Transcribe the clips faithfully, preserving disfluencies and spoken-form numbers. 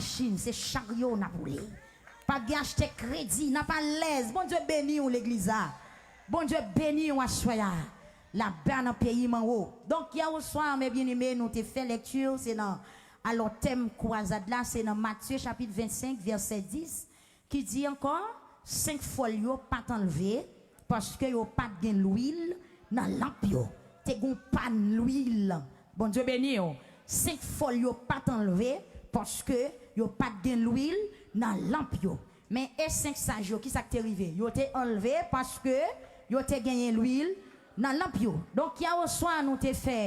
machin, se charyo n ap woule. Pa gen achte kredi, n ap alèz. Bondye beni w, legliz la. Bondye beni w aswè a. Laba nan peyi manwo. Donk, yè oswa, mes bien-aimés, nou te fè lekti, se nan, alò, tèm kwazad la, se nan Matye chapit vennsenk, vèsè dis, ki di ankò, senk fòl yo pa t anlve, paske yo pa t gen lwil nan lanp yo. Te gon pàn lwil. Bondye beni w. Senk fòl yo pa t anlve, paske yo pa t gen lwil nan lanp yo. Men e senk saj yo, kisa k te rive? Yo te anlve paske yo te genyen lwil nan lanp yo. Donk, yè oswa, nou te fè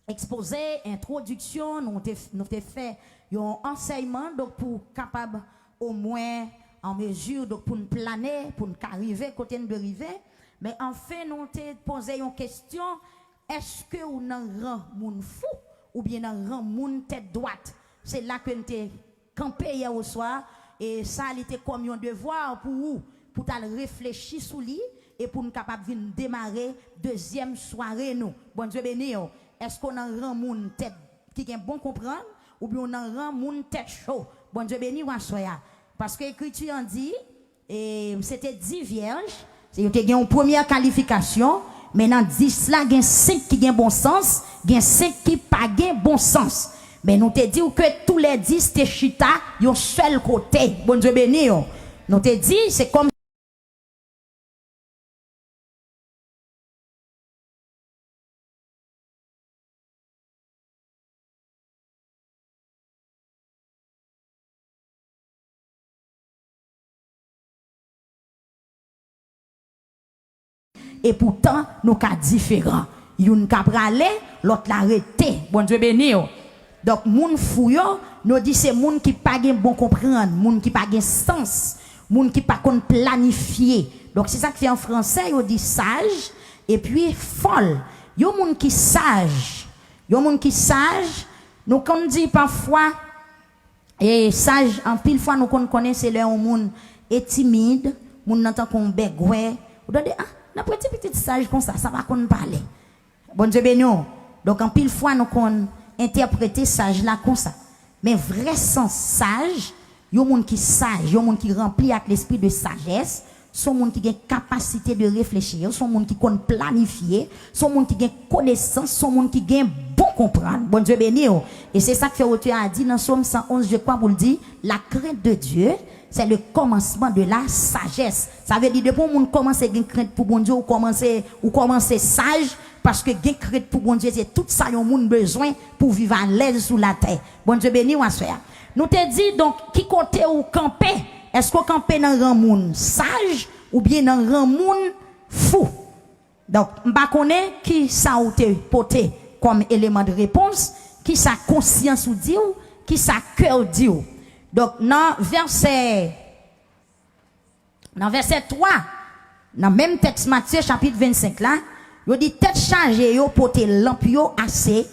ekspoze, entwodiksyon, nou te, nou te fè yon ansèyman, donk, pou kapab omwen an mezi, donk, pou n plane, pou n ka rive kote n dwe rive. Men anfen, nou te poze yon kesyon, èske w nan ran moun fou oubyen nan ran moun tèt dwat? Se la ke n te kanpe yè oswa, e sa li te kòm yon devwa pou ou, pou t al reflechi sou li, e pou n kapab vin demare dezyèm sware nou. Bondye beni w. Èske w nan ran moun tèt ki gen bon konprann, oubyen w nan ran moun tèt cho? Bondye beni w aswè a. Paske ekriti an di, e, se te dis vyèj, se yo te gen yon premyè kalifikasyon, men nan dis la, gen senk ki gen bon sans, gen senk ki pa gen bon sans. Men nou te di w ke tou lè dis te chita yon sèl kote. Bondye beni w. Nou te di, se kòm Epoutan, nou ka diferan. Youn ka prale, lòt la rete. Bondye beni w. Donk, moun fou yo, nou di se moun ki pa gen bon konprann, moun ki pa gen sans, moun ki pa konn planifye. Donk, se sa k fè an fransè, yo di saj, epi fòl. Yon moun ki saj, yon moun ki saj, nou konn di pafwa, e saj, anpil fwa nou konn konnen se lè yon moun e timid, moun nan tankou yon bègwè. Ou tande, ah, nan pran ti pitit saj konsa, sa pa konn pale. Bondye beni w. Donk, anpil fwa nou konn entèprete saj la konsa. Men vrè sans saj, yon moun ki saj, yon moun ki ranpli ak lespri de sajès, se yon moun ki gen kapasite de reflechi, se yon moun ki konn planifye, se yon moun ki gen konesans, se yon moun ki gen bon konprann. Bondye beni w. E se sa k fè otè a di nan Sòm san onz, je crois, pou l di, la crainte de Dieu, c'est le commencement de la sagesse. Sa vle di, depi yon moun kòmanse gen krent pou Bondye, ou kòmanse, ou kòmanse saj, paske gen krent pou Bondye, se tout sa yon moun bezwen pou viv alèz sou latè. Bondye beni w aswè a. Nou te di, donk, ki kote ou kanpe? Èske w kanpe nan ran moun saj oubyen nan ran moun fou? Donk, m pa konnen ki sa ou te pote kòm eleman de repons, ki sa konsyans ou di w, ki sa kè w di w. Donk, nan vèsè, nan vèsè twa, nan menm tèks Matye chapit vennsenk la, yo di, tèt chaje yo pote lanp yo ase,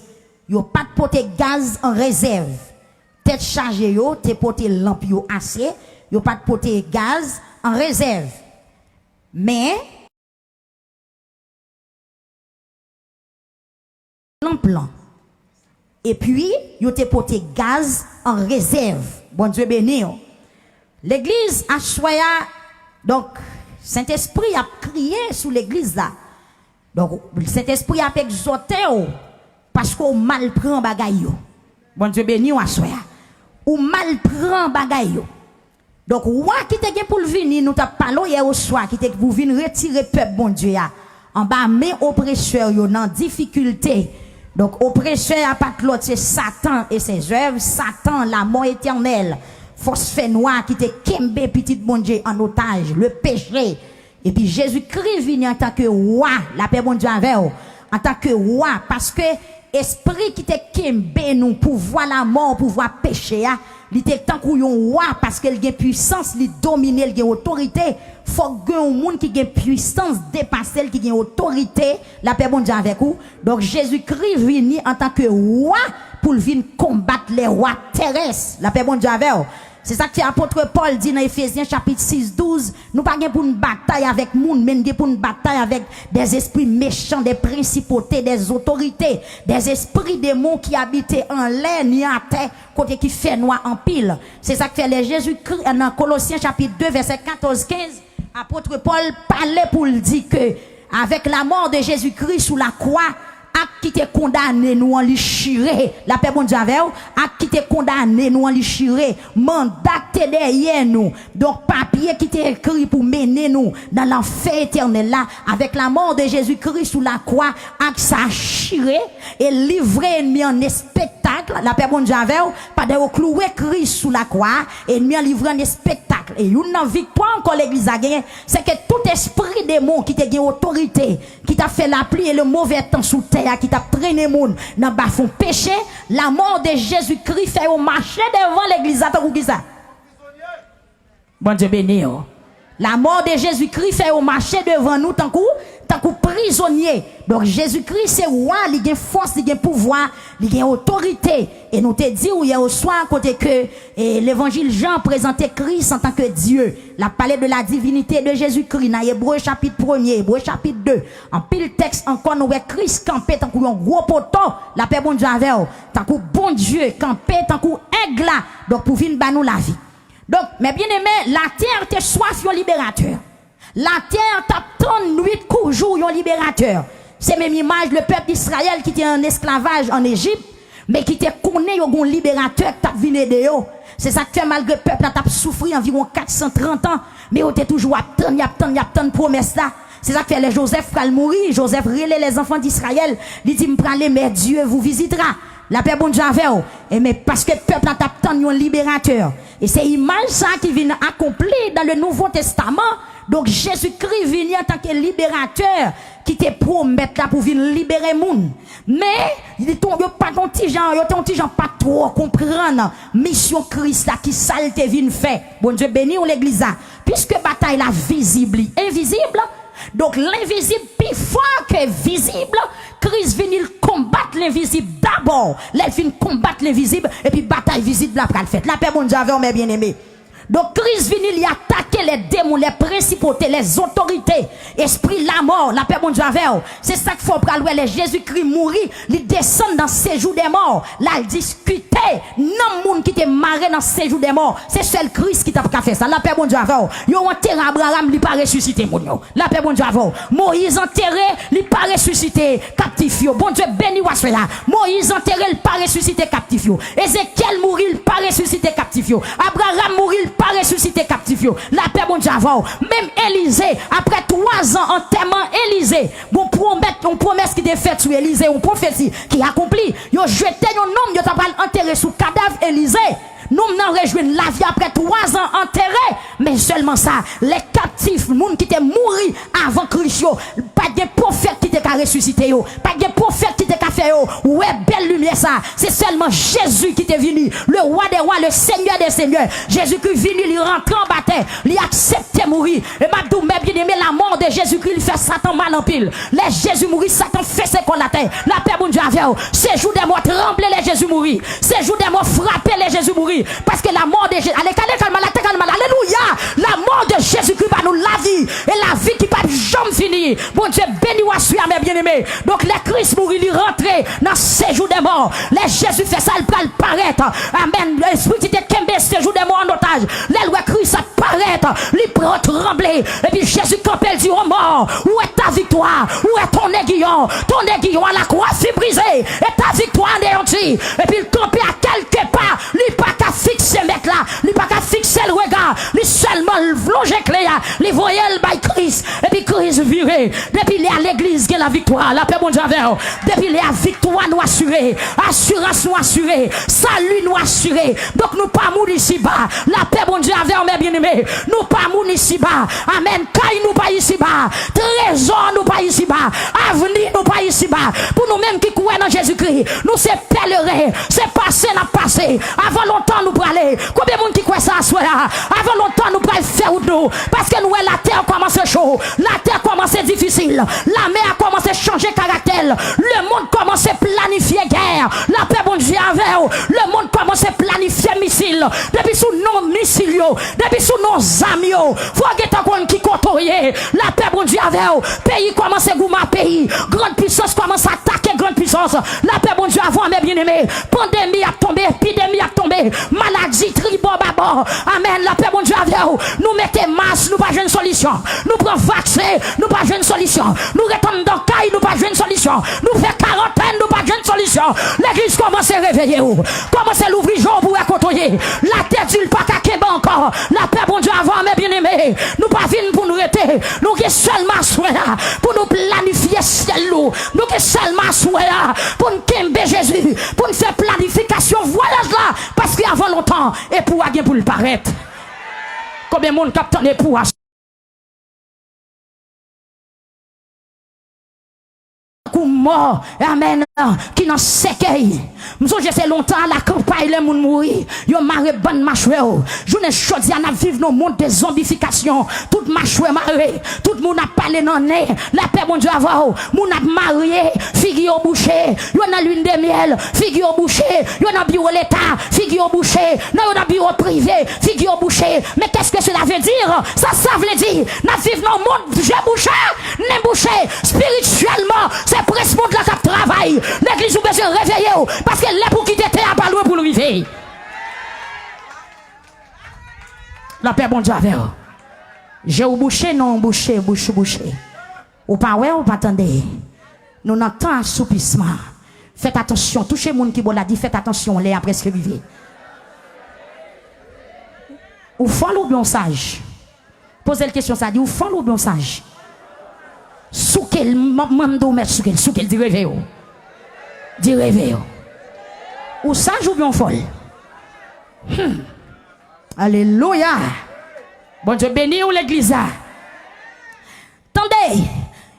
yo pa t pote gaz an rezèv. Tèt chaje yo te pote lanp yo ase, yo pa t pote gaz an rezèv. Men, lanp lan. Epi, yo te pote gaz an rezèv. Bondye beni w. Legliz, aswè a, donk, Sentespri ap kriye sou legliz la. Donk, Sentespri ap egzòte w, paske w mal pran bagay yo. Bondye beni w aswè a. Ou mal pran bagay yo. Donk, wa ki te gen pou l vini, nou t ap pale w yè oswa, ki te pou vin retire pèp Bondye a anba men opresè yo nan difikilte. Donk, opresè a pa t lòt, se Satan e ses œuvres, Satan, lamò etènèl, fòs fènwa ki te kenbe pitit Bondye an otaj, le péché. Epi Jezikri vini antanke wa, lapè Bondye avè w, antanke wa, paske espri ki te kenbe nou, pouvwa lamò, pouvwa peche a, li te tankou yon wa, paske l gen pwisans, li domine, l gen otorite. Fòk gen yon moun ki gen pwisans depase l, ki gen otorite, lapè Bondye avèk ou. Donk, Jezikri vini antanke wa pou l vin konbat lè wa tèrès, lapè Bondye avè w. Se sa k fè apot Pòl di nan Efezyen chapit sis, douz, nou pa gen pou n batay avèk moun, men n gen pou n batay avèk dèzespri mechan, dè prensipote, dèzotorite, dèzespri demon ki abite anlè ni atè, kote ki fè nwa anpil. Se sa k fè lè Jezikri, nan Kolosyen chapit de, vèsè katòz, kenz, apot Pòl pale pou l di ke, avec la mort de Jésus-Christ sous la croix, ak ki te kondane nou an, li chire. Lapè Bondye avè w. Ak ki te kondane nou an, li chire. Manda k te dèyè nou, donk papye ki te ekri pou mennen nou nan lanfè etènèl la, avec la mort de Jésus-Christ sous la croix, ak sa chire e livre ènmi an espektak. Lapè Bondye avè w. Pandan yo klouwe Kris sou lakwa, ènmi an livre an espektak. E youn nan viktwa ankò legliz la genyen, se ke tout espri demon ki te gen otorite, ki t ap fè lapli e le move tan sou tè a, ki t ap trennen moun nan bafon peche, la mort de Jésus-Christ fè yo mache devan legliz la tankou kisa? Bondye beni w. La mort de Jésus-Christ fè yo mache devan nou tankou, tankou prizonye. Donk, Jezikri se wa, li gen fòs, li gen pouvwa, li gen otorite. E nou te di w yè oswa kote ke, e, levanjil Jan prezante Kris antanke Dye. L ap pale de la divinité de Jésus-Christ nan Ebre chapit premye, Ebre chapit de. Anpil tèks ankò, nou wè Kris kanpe tankou yon gwo poto. Lapè Bondye avè w. Tankou Bondye kanpe, tankou èg la. Donk, pou vin ba nou lavi. Donk, mes bien-aimés, latè te swaf yon liberatè. Latè t ap tann nwit kou jou yon liberatè. Se menm imaj le pèp Izrayèl ki te an esklavaj an Ejip, men ki te konnen yo gon liberatè k t ap vin ede yo. Se sa k fè malgre pèp la t ap soufri anviwon kat san trant an, men yo te toujou ap tann, y ap tann, y ap tann pwomès la. Se sa k fè lè Jozèf pral mouri, Jozèf rele les enfants d'Israël, li di, "M prale, mais Dieu vous visitera." Lapè Bondye avè w. E men paske pèp la t ap tann yon liberatè. E se imaj sa ki vin akonpli dans le Nouveau Testament. Donk, Jezikri vini antanke liberatè ki te pwomèt la pou vin libere moun. Men, li t-, yo pa t on ti jan, yo te on ti jan pa twò konprann misyon Kris la, ki sa l te vin fè. Bondye beni w, legliz la. Piske batay la vizib, li envizib, donk, lenvizib pi fò ke vizib, Kris vini, l konbat lenvizib dabò. Lè l fin konbat lenvizib, epi batay vizib la pral fèt. Lapè Bondye avè w, mes bien-aimés. Donk, Kris vini, li atake lè demon, lè prensipote, lè zotorite, espri lamò. Lapè Bondye avè w. Se sa k fè w pral wè lè Jezikri mouri, li desann nan sejou dè mò. L al diskite nanm moun ki te mare nan sejou dè mò. Se sèl Kris ki t ap ka fè sa. Lapè Bondye avè w. Yo antere Abraram, li pa resisite moun yo. Lapè Bondye avè w. Moyiz antere, li pa resisite kaptif yo. Bondye beni w aswè a. Moyiz antere, l pa resisite kaptif yo. Ezekyèl mouri, l pa resisite kaptif yo. Abraram mouri, l pa resisite kaptif yo. Lapè Bondye avè w. Menm Elize, apre twa zan antèman Elize, bon pwomèt, yon pwomès ki te fèt sou Elize, yon pwofesi ki akonpli. Yo jete yon nonm, yo ta pral antere sou kadav Elize. Nonm nan rejwenn lavi apre twa zan antere. Men sèlman sa, lè kaptif, moun ki te mouri avan Kris yo, pa t gen pwofèt ki te ka resisite yo. Pa t gen pwofèt ki te ka fè yo wè bèl limyè sa. Se sèlman Jezi ki te vini, le Roi des rois, le Seigneur des seigneurs. Jezikri vini, li rantre anba tè, li aksepte mouri. E m ap di w, mes bien-aimés, la mort de Jésus-Christ, li fè Satan mal anpil. Lè Jezi mouri, Satan fese kò l atè. Lapè Bondye avè w. Sejou dè mò tranble lè Jezi mouri. Sejou dè mò frape lè Jezi mouri. Paske la mort de Jésus, ale, kale, kalma, late, kalma, alelouya. La mort de Jésus-Christ ba nou lavi. E lavi ki p ap janm fini. Bondye beni w aswè a, mes bien-aimés. Donk, lè Kris mouri, li rantre nan sejou dè mò. Lè Jezi fè sa, l pral parèt. Amèn. Espri ki te kenbe sejou dè mò an otaj, lè l wè Kris ap parèt, li pran tranble. Epi Jezi kanpe, l di, "Ô mort, où est ta victoire? Où est ton aiguillon? Ton aiguillon à la croix fut brisé, et ta victoire anéantie." Epi l kanpe a kèlke pa, li pa ka fikse mèt la, li pa ka fikse l rega, li sèlman l lonje kle a, li voye l bay Kris, epi Kris vire. Depi lè a legliz gen laviktwa, lapè Bondye avè w. Depi lè a viktwa nou asire, asirans nou asire, sali nou asire. Donk nou pa moun isiba. Lapè Bondye avè w, mes bien-aimés. Nou pa moun isiba. Amèn. Kay nou pa isiba. Trezò nou pa isiba. Avni nou pa isiba. Pou nou menm ki kwè nan Jezikri, nou se pèleren. Se pase n ap pase. Avan lontan nou prale. Konbyen moun ki kwè sa aswè a? Avan lontan nou pral fè wout nou, paske nou wè latè a kòmanse cho, latè a kòmanse difisil, lamè a kòmanse chanje karaktè l, lemonn kòmanse planifye gè. Lapè Bondye avè w. Lemonn kòmanse planifye misil. Depi sou non misil yo, depi sou non zam yo, fò w gentan konn ki kote w ye. Lapè Bondye avè w. Peyi kòmanse goumen ak peyi. Grann pisans kòmanse atake grann pisans. Lapè Bondye avè w, mè byeneme. Pandemi ap tonbe, epidemi ap tonbe, maladi tribò babò. Amèn. Lapè Bondye avè w. Nou mete mas, nou pa jwenn solisyon. Nou pran vaksen, nou pa jwenn solisyon. Nou ret anndan kay, nou pa jwenn solisyon. Nou fè karantèn, nou pa jwenn solisyon. Legliz, kòmanse reveye w. Kòmanse louvri je w pou wè kote w ye. Latè di l pa ka kenbe ankò. Lapè Bondye avè w, mè byeneme. Nou pa vin pou n rete. Nou gen sèlman aswè a pou nou planifye syèl nou. Nou gen sèlman aswè a pou n kenbe Jezi, pou n fè planifikasyon vwayaj la, paske avan lontan, epou a gen pou l parèt. Konbyen moun k ap tann epou a? Kou mò, amèn, ki nan sèkèy. M sonje se lontan a la kanpay lè moun mouri, yo mare bann machwè yo. Jounen jodi a, n ap viv nan yon mond de zonbifikasyon. Tout machwè mare, tout moun ap pale nan nen. Lapè Bondye avè w. Moun ap marye, figi yo bouche. Yo nan lin de myèl, figi yo bouche. Yo nan biwo leta, figi yo bouche. Nan yo nan biwo prive, figi yo bouche. Men kèske sela vle di? Sa sa vle di? N ap viv nan yon mond je bouche, nen bouche. Espirityèlman, se prens mond lan k ap travay. Legliz, ou bezwen reveye w, paske lè pou w kite tè a pa lwen pou l rive. Lapè Bondye avè w. Je w bouche, nen w bouche, bouch ou bouche. Ou pa wè, ou pa tande. Nou nan tan asoupisman. Fèt atansyon. Touche moun ki bò w la, di, fèt atansyon, lè a prèske rive. Ou fòl oubyen w saj? Poze l kesyon sa, di, ou fòl oubyen w saj? Souke l, m ap mande w mèt souke l, souke l, di, reveye w. Di, reveye w. Ou saj oubyen w fòl? Hmm. Alelouya. Bondye beni w, legliz la. Tande,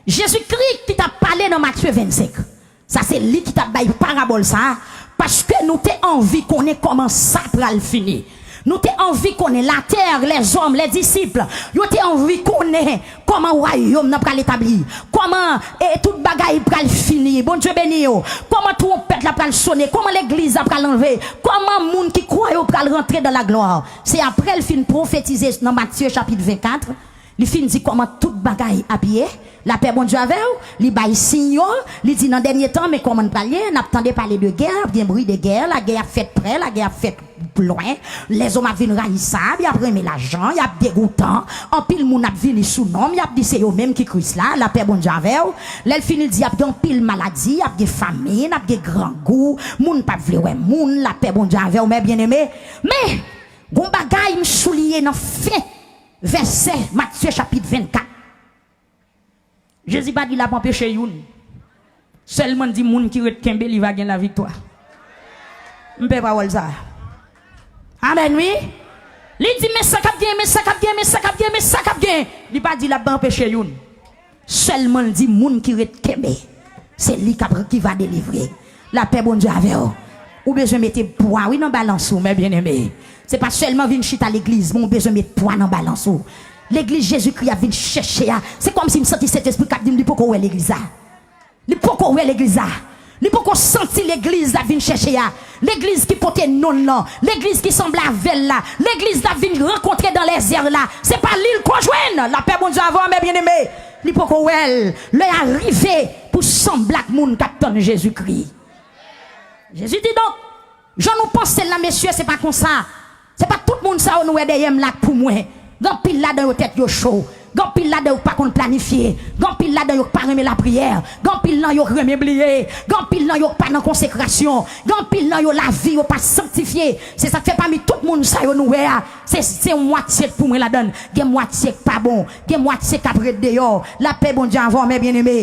Jezikri ki t ap pale nan Matye vennsenk. Sa se li ki t ap bay parabòl sa a, paske nou te anvi konnen kòman sa pral fini. Nou te anvi konnen latè, lèzòm, lèdisip, yo te anvi konnen kòman wayòm nan pral etabli, kòman, e, tout bagay pral fini. Bondye beni yo. Kòman twonpèt la pral sone, kòman legliz la pral anlve, kòman moun ki kwè yo pral rantre dan laglwa. Se apre l fin pwofetize nan Matye chapit vennkat, li fin di kòman tout bagay ap ye. Lapè Bondye avè w. Li bay siy yo. Li di nan dènye tan, men kòman n pral ye. N ap tande pale de gè, ap gen bri de gè, lagè ap fèt prè, lagè ap fèt lwen. Lèzòm ap vin rayisab, y ap renmen lajan, y ap degoutan. Anpil moun ap vini sou non m, y ap di se yo menm ki Kris la. Lapè Bondye avè w. Lè l fini, l di ap gen anpil maladi, ap gen famin, ap gen grangou, moun p ap vle wè moun. Lapè Bondye avè w, mè byeneme. Men, gon bagay m souliye nan fen vèsè Matye chapit vennkat. Jezi pa di l ap anpeche youn. Sèlman l di moun ki ret kenbe, li va gen laviktwa. M pè pawòl sa a. Amèn, wi. Li di, men sa k ap gen, men sa k ap gen, men sa k ap gen, men sa k ap gen. Li pa di l ap anpeche youn. Sèlman l di moun ki ret kenbe, se li k ap, ki va delivre. Lapè Bondye avè w. Ou bezwen mete pwa, wi, nan balans ou, mè byeneme. Se pa sèlman vin chita legliz, men ou bezwen met pwa nan balans ou. Legliz Jezikri ap vin chèche a, se kòmsi m santi Sentespri k ap di m li poko wè legliz la. Li poko wè legliz la. Li poko santi legliz l ap vin chèche a. Legliz ki pote non l lan. Legliz ki sanble avè l la. Legliz l ap vin rankontre dans les airs la. Se pa li l ko jwenn. Lapè Bondye avè w, mè byeneme. Li poko wè l. Lè a rive pou sanble ak moun k ap tann Jezikri. Jezi di donk, jan nou panse l la, mesye, se pa konsa. Se pa tout moun sa yo nou wè dèyè m la k pou mwen. Gen anpil ladan yo tèt yo cho. Gen anpil ladan yo k pa konn planifye. Gen anpil ladan yo k pa renmen lapriyè. Gen anpil nan yo k renmen bliye. Gen anpil nan yo k pa nan konsekrasyon. Gen anpil nan yo lavi yo pa sanktifye. Se sa k fè pami tout moun sa yo nou wè a, se, se yon mwatye k pou mwen ladan l. Gen mwatye k pa bon. Gen mwatye k ap ret deyò. Lapè Bondye avè w, mè byeneme.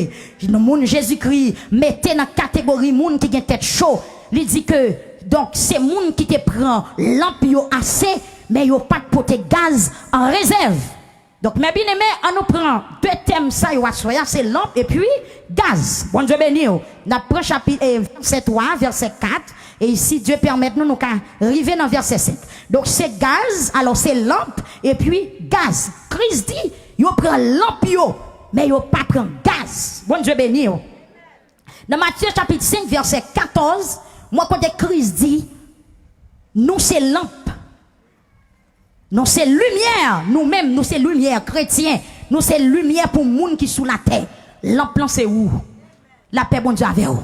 Moun Jezikri mete nan kategori moun ki gen tèt cho. Li di ke, donk, se moun ki te pran lanp yo ase, men yo pa t pote gaz an rezèv. Donk, mè byeneme, ann nou pran de tèm sa yo aswè a, se lanp epi gaz. Bondye beni w. N ap pran chapit, e, vèsè twa, vèsè kat, e si Dye pèmèt nou, nou ka rive nan vèsè senk. Donk, se gaz, alò, se lanp, Epi, gaz. Kris di, yo pran lanp yo, men yo pa pran gaz. Bondye beni yo. Nan Matye chapit senk, vèsè katòz, mwen kote Kris di, nou se lanp. Nou se limyè, nou menm, nou se limyè, kretyen. Nou se limyè pou moun ki sou latè. Lanp lan se ou. Lapè Bondye avè w.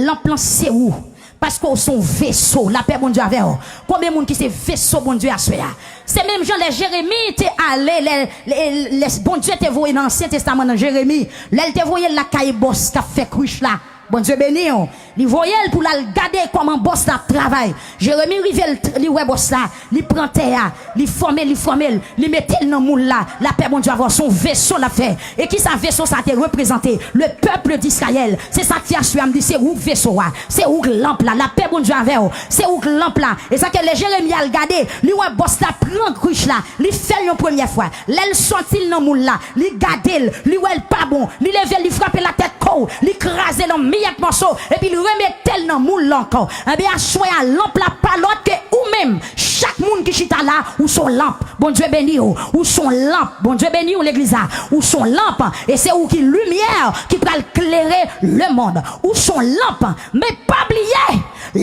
Lanp lan se ou. Paske w se yon veso. Lapè Bondye avè w. Konbyen moun ki se veso Bondye aswè a? Se menm jan lè Jeremi te ale, lè, lè, lè Bondye te voye nan Ansyen Testaman nan Jeremi, lè l te voye l lakay bòs k ap fè krich la. Bondye beni w. Li voye l pou l al gade kòman bòs la ap travay. Jeremi rive, l t-, li wè bòs la, li pran tè a, li fòme, li fòme l, li mete l nan moul la. Lapè Bondye avè w, se yon veso l ap fè. E kisa veso sa te reprezante? Le peuple d'Israël. Se sa k fè aswè a m di se ou k veso a, se ou k lanp la. Lapè Bondye avè w, se ou k lanp la. E sa ke lè Jeremi al gade, li wè bòs la pran krich la, li fè l yon premyè fwa. Lè l sòti l nan moul la, li gade l, li wè l pa bon, li leve l, li frape l atè kò w, li kraze l an miyèt mòso, epi li remete l nan moul la ankò. Enben, aswè a, lanp la pa lòt ke ou menm. Chak moun ki chita la, ou se yon lanp. Bondye beni w. Ou se yon lanp. Bondye beni w, legliz la. Ou se yon lanp. E se ou ki limyè ki pral klere lemonn. Ou se yon lanp. Men pa bliye,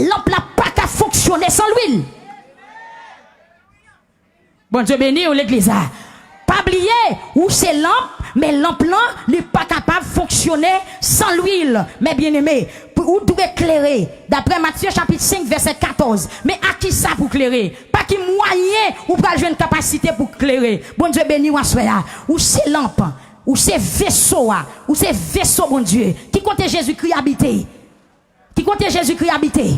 lanp la pa ka fonksyone san lwil. Bondye beni w, legliz la. Pa bliye, ou se lanp, men lanp lan, li pa kapab fonksyone san lwil. Men byeneme, pou ou dwe klere. Daprè Matye chapit senk, vèsè katòz. Men a kisa pou klere? Pa ki mwayen ou pral jwenn kapasite pou klere? Bondye beni w aswè a. Ou se lanp, ou se veso a, ou se veso Bondye. Ki kote Jezikri abite? Ki kote Jezikri abite?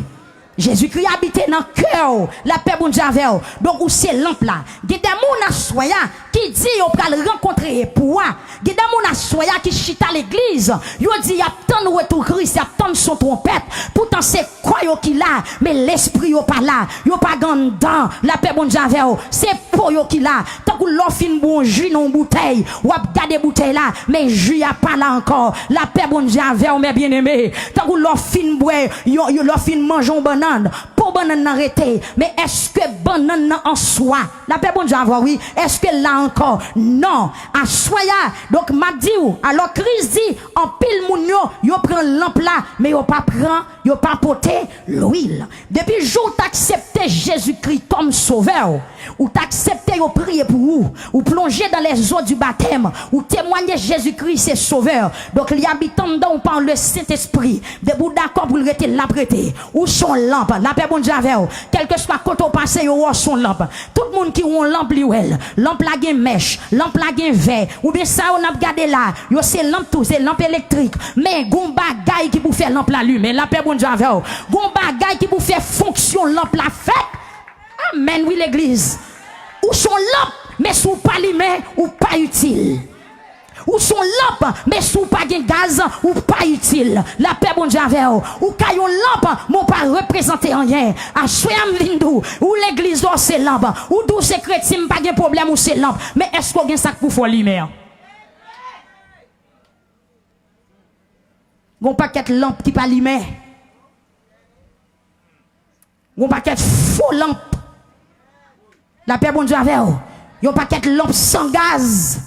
Jezikri abite nan kè w. Lapè Bondye avè w. Donk, ou se lanp la. Gen de moun aswè a ki di yo pral rankontre epou a. Gen de moun aswè a ki chita legliz. Yo di y ap tann retou Kris, y ap tann son twonpèt. Poutan se kò yo ki la, men lespri yo pa la. Yo pa gen anndan. Lapè Bondye avè w. Se po yo ki la. Tankou lè w fin bwè yon ji nan yon boutèy, w ap gade boutèy la, men ji a pa la ankò. Lapè Bondye avè w, mè byeneme. Tankou lè w fin bwè, yon, yon, lè w fin manje yon bannann, po bannann nan rete. Men èske bannann nan an swa, lapè Bondye avè w, wi, èske l la ankò? Non. Aswè a, donk, m ap di w, alò Kris di, anpil moun yo, yo pran lanp la, men yo pa pran, yo pa pote lwil. Depi jou w t aksepte Jezikri kòm sovè w, ou t aksepte yo priye pou ou, ou plonje dans les eaux du baptême, ou temwaye Jezikri se sovè. Donk, li abite anndan w pa le Sentespri. Depi w dakò pou l rete, l ap rete. Ou se yon lanp. Lapè Bondye avè w. Kèlkeswa kote w pase, yo wè w se yon lanp. Tout moun ki wè yon lanp, li wè l. Lanp la gen mèch, lanp la gen vè. Oubyen sa yo n ap gade la, yo se lanp tou, se lanp elektrik. Men, gon bagay ki pou fè lanp la limen. Lapè Bondye avè w. Gon bagay ki pou fè fonksyon lanp la fèt. Amèn, wi, legliz. Ou se yon lanp, men si w pa limen, ou pa itil. Ou se yon lanp, men si w pa gen gaz, ou pa itil. Lapè Bondye avè w. Ou ka yon lanp, men w pa reprezante anyen. Aswè a m vin di w, ou legliz la, w se lanp. Ou di w se kretyen, m pa gen pwoblèm, ou se lanp. Men èske w gen sa k pou fè w limen an? Gon pakèt lanp ki pa limen. Gon pakèt fo lanp. Lapè Bondye avè w. Yon pakèt lanp san gaz.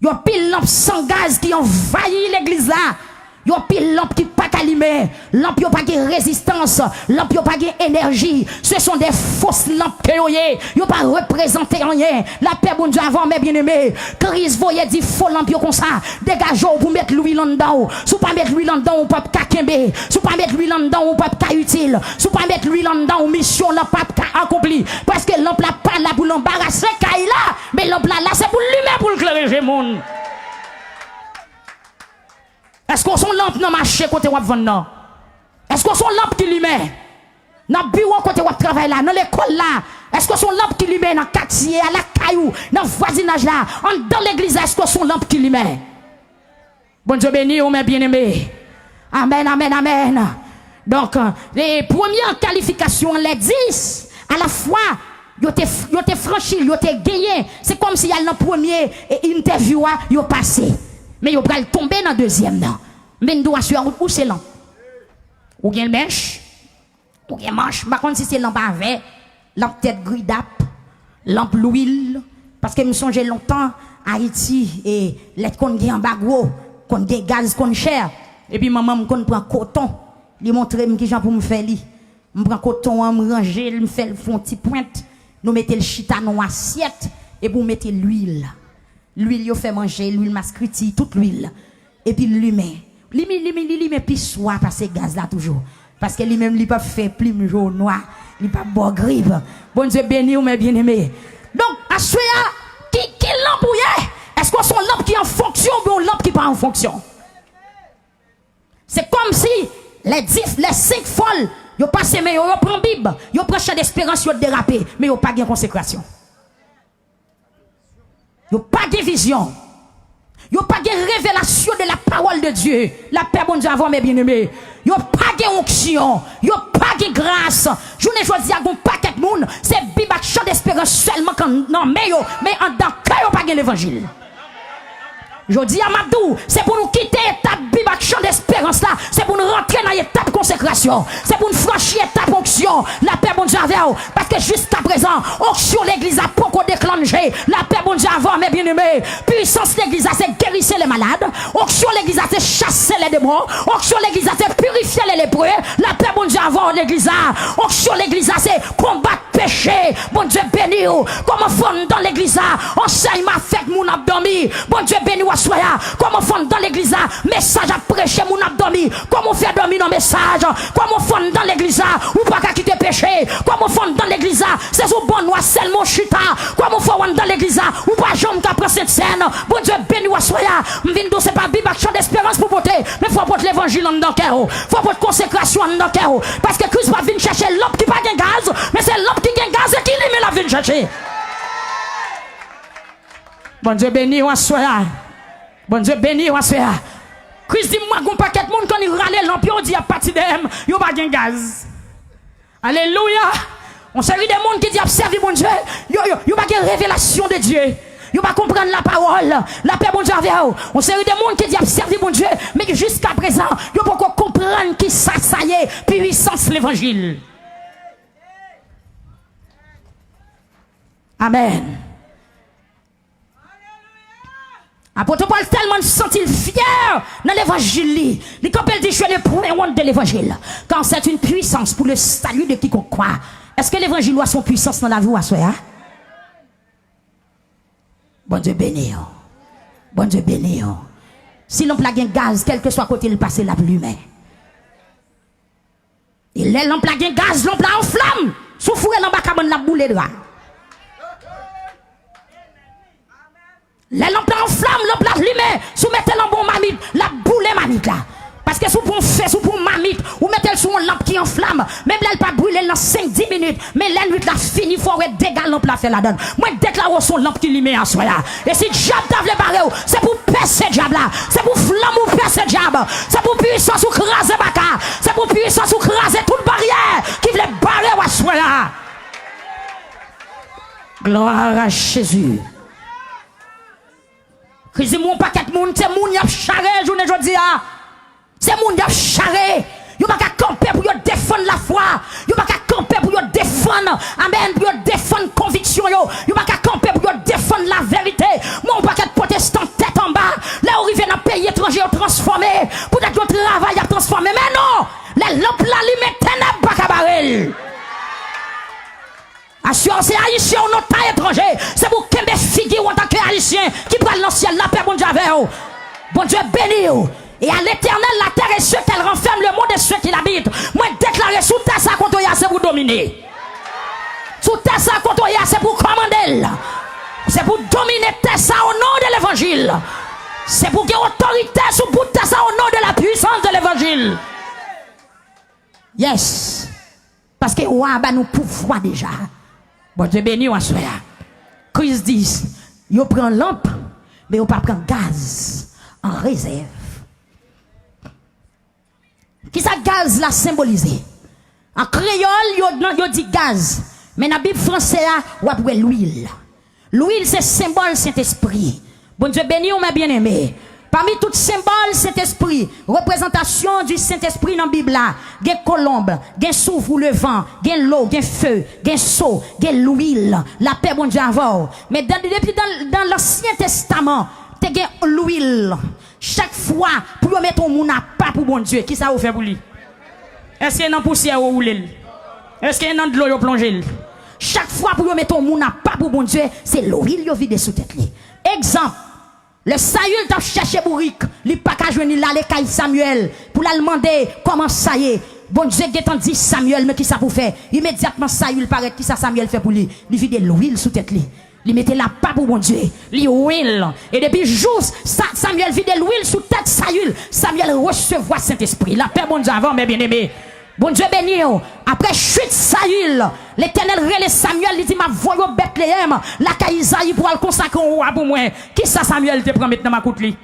Yon pil lanp san gaz ki anvayi legliz la. Yon pil lanp ki pa ka limen. Lanp yo pa gen rezistans. Lanp yo pa gen enèji. Ce sont des fausses lampes que yo ye. Yo pa reprezante anyen. Lapè Bondye avè w, mè byeneme. Kris voye di fo lanp yo konsa, degaje w pou met lwil anndan w. Si w pa met lwil anndan w, ou p ap ka kenbe. Si w pa met lwil anndan w, ou p ap ka itil. Si w pa met lwil anndan w, misyon w lan p ap ka akonpli. Paske lanp la pa la pou l anbarase kay la, men lanp la la se pou l limen, pou l klere je moun. Èske w se yon lanp nan mache kote w ap vann nan? Èske w se yon lanp ki limen? Nan biwo kote w ap travay la, nan lekòl la, èske w se yon lanp ki limen nan katye a, lakay ou, nan vwazinaj la, anndan legliz la, èske w se yon lanp ki limen? Bondye beni w, mè byeneme. Amèn, amèn, amèn. Donk, e, premye kalifikasyon an, lè dis, alafwa, yo te, yo te franchi l, yo te genyen. Se kòmsi y al nan premye, e, entèvyou a, yo pase. Men yo pral tonbe nan dezyèm nan. Men m di w aswè a, ou, ou se lanp. Ou gen mèch, ou gen manch, m pa konn si se lanp a vè, lanp tèt gridap, lanp lwil, Paske m sonje lontan, Ayiti, e lè t konn gen anbago, konn gen gaz, konn chè. Epi manman m konn pran koton, li montre m kijan pou m fè li. M pran koton an, m ranje l, m fè l fè yon ti pwent. Nou mete l chita nan yon asyèt, epi w mete lwil. Lwil yo fè manje, lwil maskriti, tout lwil. Epi l limen. Li mi-, li mi-, li limen pi swa pase gaz la toujou. Paske li menm li p ap fè plim jòn nwa, li p ap ba w grip. Bondye beni w, mè byeneme. Donk, aswè a, ki, ki lanp ou ye? Èske w se yon lanp ki an fonksyon oubyen yon lanp ki pa an fonksyon? Se kòmsi lè dif, lè senk fòl, yo pase men yo, yo pran Bib, yo pran Chan Desperans, yo derape, men yo pa gen konsekrasyon. Yo pa gen vizyon. Yo pa gen revelasyon de la parole de Dieu. Lapè Bondye avè w, mè byeneme. Yo pa gen onksyon. Yo pa gen gras. Jounen jodi a, gon pakèt moun, se Bib ak Chan Desperans sèlman k nan men yo, men anndan kè yo pa gen levanjil. Jodi a, m ap di w, se pou nou kite etap Bib ak Chan Desperans la, se pou nou rantre nan etap konsekrasyon, se pou nou franchi etap onksyon. Lapè Bondye avè w, paske jiskaprezan, onksyon legliz la poko deklanche. Lapè Bondye avè w, mè byeneme. Pwisans legliz la, se guérissez les malades. Onksyon legliz la, se chase lè demon. Onksyon legliz la, se pirifye lè lepre. Lapè Bondye avè w, legliz la. Onksyon legliz la, se konbat peche. Bondye beni w. Kòman fè anndan legliz la, ansèyman ap fèt, moun ap dòmi? Bondye beni w aswè a. Kòman fè anndan legliz la, mesaj ap preche, moun ap dòmi? Kòman w fè dòmi nan mesaj? Kòman w fè anndan legliz la, ou pa ka kite peche? Kòman w fè anndan legliz la, se sou bò nwa sèlman w chita? Kòman w fè w anndan legliz la, ou pa janm ka pran sentsèn? Bondye beni w aswè a. M vin di w se pa Bib ak Chan Desperans pou pote, men fò w pot levanjil anndan kè w. Fò w pot konsekrasyon anndan kè w. Paske Kris p ap vin chèche lanp ki pa gen gaz, men se lanp ki gen gaz e ki limen l ap vin chèche. Bondye beni w aswè a. Bondye beni w aswè a. Kris di m, mwen, gon pakèt moun, kan li rale lanp yo, di y ap pati dèyè m, yo pa gen gaz. Alelouya! Yon seri de moun ki di y ap sèvi Bondye, yo, yo, yo pa gen revelasyon de Dye. Yo pa konprann lapawòl. Lapè Bondye avè w. Yon seri de moun ki di y ap sèvi Bondye, men ki jiskaprezan, yo poko konprann kisa sa ye, pwisans levanjil. Amèn. Apot Pòl tèlman santi l fyè nan levanjil li, li kanpe, l di, je n'ai point honte de l'évangile, car c'est une puissance pour le salut de quiconque croit. Èske levanjil ou a se yon pwisans nan lavi w aswè a? Bondye beni w. Bondye beni w. Si lanp la gen gaz, kèlkeswa kote l pase, l ap limen. E lè lanp la gen gaz, lanp la an flanm. Si w foure l anba kabann, l ap boule dra. Lè lanp la an flanm, lanp la limen. Si w mete l anba yon mamit, l ap boule mamit la. Paske si w pran yon fè, si w pran yon mamit, ou mete l sou yon lanp ki an flanm, menm lè l pa brile l nan senk, dis minit, men lè nwit la fini, fò w wè dega lanp la fè ladan l. Mwen deklare w se yon lanp ki limen aswè a. E si dyab ta vle bare w, se pou w pèse dyab la. Se pou flanm ou pèse dyab. Se pou pwisans ou kraze baka. Se pou pwisans ou kraze tout baryè ki vle bare w aswè a. Gloire à Jésus. Kris di m, yon pakèt moun, se moun y ap chare jounen jodi a. Se moun y ap chare. Yo pa ka kanpe pou yo defann lafwa. Yo pa ka kanpe pou yo defann, amèn, pou yo defann konviksyon yo. Yo pa ka kanpe pou yo defann laverite. Mwen, yon pakèt pwotestan tèt anba, lè yo rive nan peyi etranje, yo transfòme. Poutèt yon travay, y ap transfòme. Men non! Lè lanp la limen, tenèb pa ka bare l. Aswè a, se Ayisyen ou non, ta etranje, se pou w kenbe figi w antanke Ayisyen ki pral nan syèl. Lapè Bondye avè w. Bondye beni w. Et à l'Éternel la terre et ce qu'elle renferme, le monde et ceux qui l'habitent. Mwen deklare sou tè sa kote w ye a, se pou w domine. Sou tè sa kote w ye a, se pou w kòmande l. Se pou w domine tè sa o non de levanjil. Se pou w gen otorite sou bout tè sa o non de la puissance de l'évangile. Yes. Paske wa a ba nou pouvwa deja. Bondye beni w aswè a. Kris di, yo pran lanp, men yo pa pran gaz an rezèv. Kisa gaz la senbolize? An kreyòl, yo, nan, yo di gaz, men nan Bib franse a, w ap wè lwil. Lwil se senbòl Sentespri. Bondye beni w, mè byeneme. Pami tout senbòl Sentespri, reprezantasyon di Sentespri nan Bib la, gen kolonb, gen souf ou levan, gen lo, gen fe, gen so, gen lwil. Lapè Bondye avè w. Men dan, depi dan, dan Lansyen Testaman, te gen lwil. Chak fwa pou yo mete yon moun apa pou Bondye, kisa yo fè pou li? Èske nan pousyè yo woule l? Èske nan dlo yo plonje l? Chak fwa pou yo mete yon moun apa pou Bondye, se lwil yo vide sou tèt li. Egzanp, lè Sayil t ap chèche bourik, li pa ka jwenn li, l ale kay Samyèl pou l al mande kòman sa ye. Bondye gentan di Samyèl, men kisa pou fè. Imedyatman Sayil parèt, kisa Samyèl fè pou li? Li vide lwil sou tèt li. Li mete l apa pou Bondye. Li oil. E depi jou sa, Samyèl vide lwil sou tèt Sayil, Samyèl resevwa Sentespri. Lapè Bondye avè w, men byeneme. Bondye beni w. Apre chit Sayil, Letènèl rele Samyèl, li di, "M ap voye w Bètleyèm, lakay Izayi, pou al konsakre yon wa pou mwen." Kisa Samyèl te pran met nan makout li?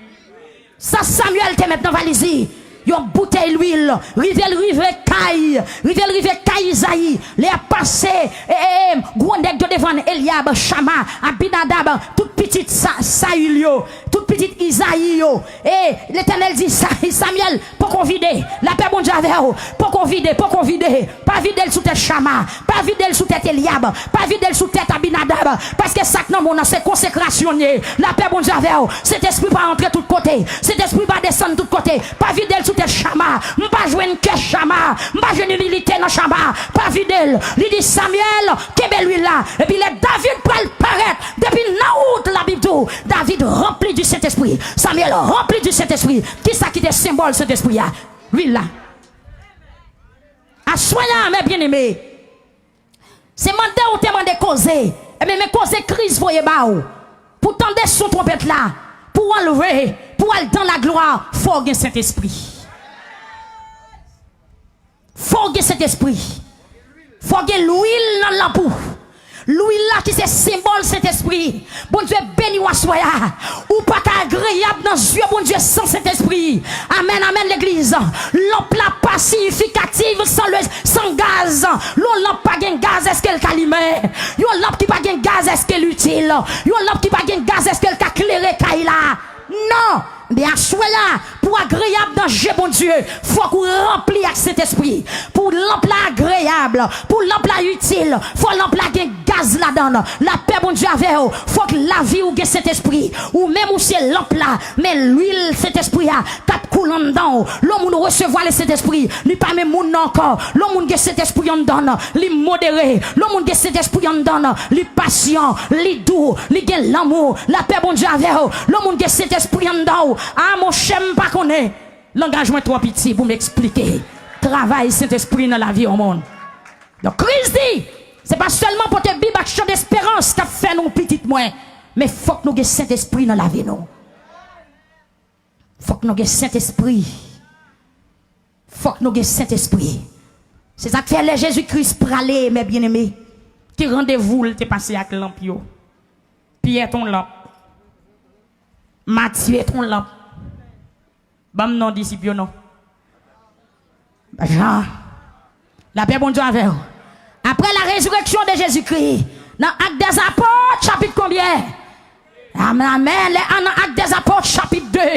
Sa Samyèl te met nan valiz li, yon boutèy lwil, rive l rive kay, rive l rive kay Izayi, lè y ap pase, e, e, e, gwo nèg yo devann, Elyab, Chama, Abinadab, tout pitit Sa-, Sayil yo, tout pitit Izayi yo. E Letènèl di Sa-, Samyèl, poko vide, lapè Bondye avè w, poko vide, poko vide. Pa vide l sou tèt Chama, pa vide l sou tèt Elyab, pa vide l sou tèt Abinadab, paske sa k nan men w nan se konsekrasyon l ye. Lapè Bondye avè w. Sentespri pa antre tout kote. Sentespri pa desann tout kote. Pa vide l sou tèt Chama. M pa jwenn kè Chama. M pa jwenn imilite nan Chama. Pa vide l. Li di Samyèl, kenbe lwil la. Epi lè David pral parèt, depi nan wout, Labib di w, David ranpli di Sentespri. Samyèl ranpli di Sentespri. Kisa ki te senbòl Sentespri a? Lwil la. Aswè la, men byeneme, se mande w te mande koze, ebyen, men koze Kris voye ba w. Pou tande son twonpèt la, pou w anlve, pou w al dan laglwa, fò w gen Sentespri. Fò w gen Sentespri. Fò w gen lwil nan lanp ou. Lwil la ki se senbòl Sentespri. Bondye beni w aswè a. Ou pa ka agreyab nan zye Bondye san Sentespri. Amèn, amèn, legliz. Lanp la pa siyifikativ san le, san gaz. Yon lanp pa gen gaz, èske l ka limen? Yon lanp ki pa gen gaz, èske l itil? Yon lanp ki pa gen gaz, èske l ka klere kay la? Non. Men aswè la, pou w agreyab nan je Bondye, fòk ou ranpli ak Sentespri. Pou lanp la agreyab, pou lanp la itil, fò lanp la gen gaz ladan l. Lapè Bondye avè w. Fòk lavi w gen Sentespri. Ou menm ou se lanp la, men lwil Sentespri a k ap koule anndan w. Lè yon moun resevwa Lesentespri, li pa menm moun nan ankò. Lè yon moun gen Sentespri anndan l, li modere. Lè yon moun gen Sentespri anndan l, li pasyan, li dou, li gen lanmou. Lapè Bondye avè w. Lè yon moun gen Sentespri anndan w, a monchè, m pa konnen. Langaj mwen twò piti pou m eksplike travay Sentespri nan lavi yon moun. Donk, Kris di, se pa sèlman pote Bib ak chan desperans k ap fè nou pitit mwen, men fòk nou gen Sentespri nan lavi nou. Fòk nou gen Sentespri. Fòk nou gen Sentespri. Se sa k fè lè Jezi Kris prale, men byeneme, ki randevou l te pase ak lanp yo? Pyè t on lanp. Matye t on lanp. Ban m non disip yo non. Jan. Lapè Bondye avè w. Apre la rezireksyon de Jezikri, nan Ak dèzapot, chapit konbyen? Amèn, amèn. Lè, an, nan Ak dèzapot, chapit de,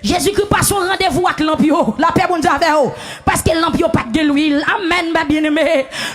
Jezikri pase yon randevou ak lanp yo. Lapè Bondye avè w. Paske lanp yo pa t gen lwil. Amèn, mè byeneme.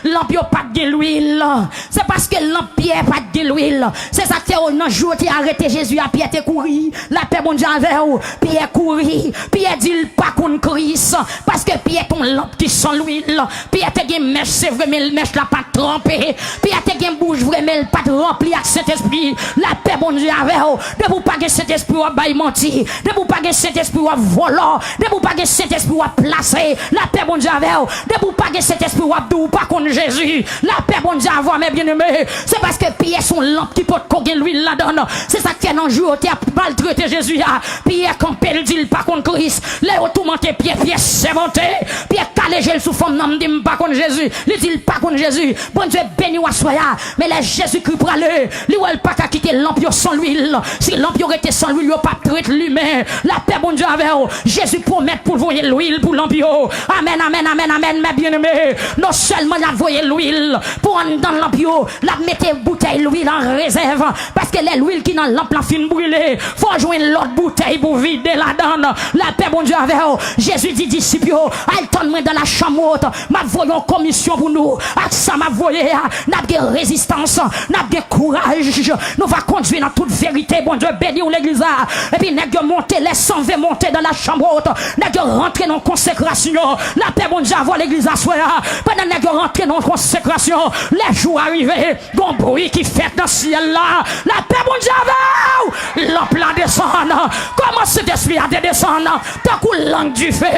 Lanp yo pa t gen lwil. Se paske lanp Pyè pa t gen lwil. Se sa k fè yo, nan jou yo te arete Jezi a, Pyè te kouri. Lapè Bondye avè w. Pyè kouri. Pyè di l pa konn Kris. Paske Pyè t on lanp ki san lwil. Pyè te gen mèch, se vre, men mèch la pa t tranpe. Pyè te gen bouch vre, men l pa t ranpli ak Sentespri. Lapè Bondye avè w. Depi w pa gen Sentespri, w ap bay manti. Depi w pa gen Sentespri, w ap vòlò. Depi w pa gen Sentespri, w ap plase. Lapè Bondye avè w. Depi w pa gen Sentespri, w ap di w pa konn Jezi. Lapè Bondye avè w, mè byeneme. Se paske Pyè se yon lanp ki potko gen lwil ladan l. Se sa k fè nan jou yo te ap maltrete Jezi a, Pyè kanpe, l di l pa konn Kris. Lè yo toumante Pyè, Pyè sèmante. Pyè kale je l sou fanm nan, m di m pa konn Jezi. Li di l pa konn Jezi. Bondye beni w aswè a. Men lè Jezikri prale, li wè l pa ka kite lanp yo san lwil. Si lanp yo rete san lwil, yo p ap t ret limen. Lapè Bondye avè w. Jezi pwomèt pou l voye lwil pou lanp yo. Amèn, amèn, amèn, amèn, mè byeneme. Non sèlman l ap voye lwil pou anndan lanp yo, l ap mete boutèy lwil an rezèv. Paske lè lwil ki nan lanp lan fin brile, fò w jwenn lòt boutèy pou vide ladan l. Lapè Bondye avè w. Jezi di disip yo, al tann mwen dans la chambre haute. M ap voye yon komisyon pou nou. Ak sa m ap voye a, n ap gen rezistans, n ap gen kouraj. Nou va kondui nan tout verite. Bondye beni w, legliz la. Epi nèg yo monte, les cent vingt monte dans la chambre haute. Nèg yo rantre nan konsekrasyon. Lapè Bondye avè w, legliz la, aswè a. Pandan nèg yo rantre nan konsekrasyon, lè jou a rive, gon bri ki fèt nan syèl la. Lapè Bondye avè w. Lanp la desann. Kòman Sentespri a te desann? Tankou lang dife,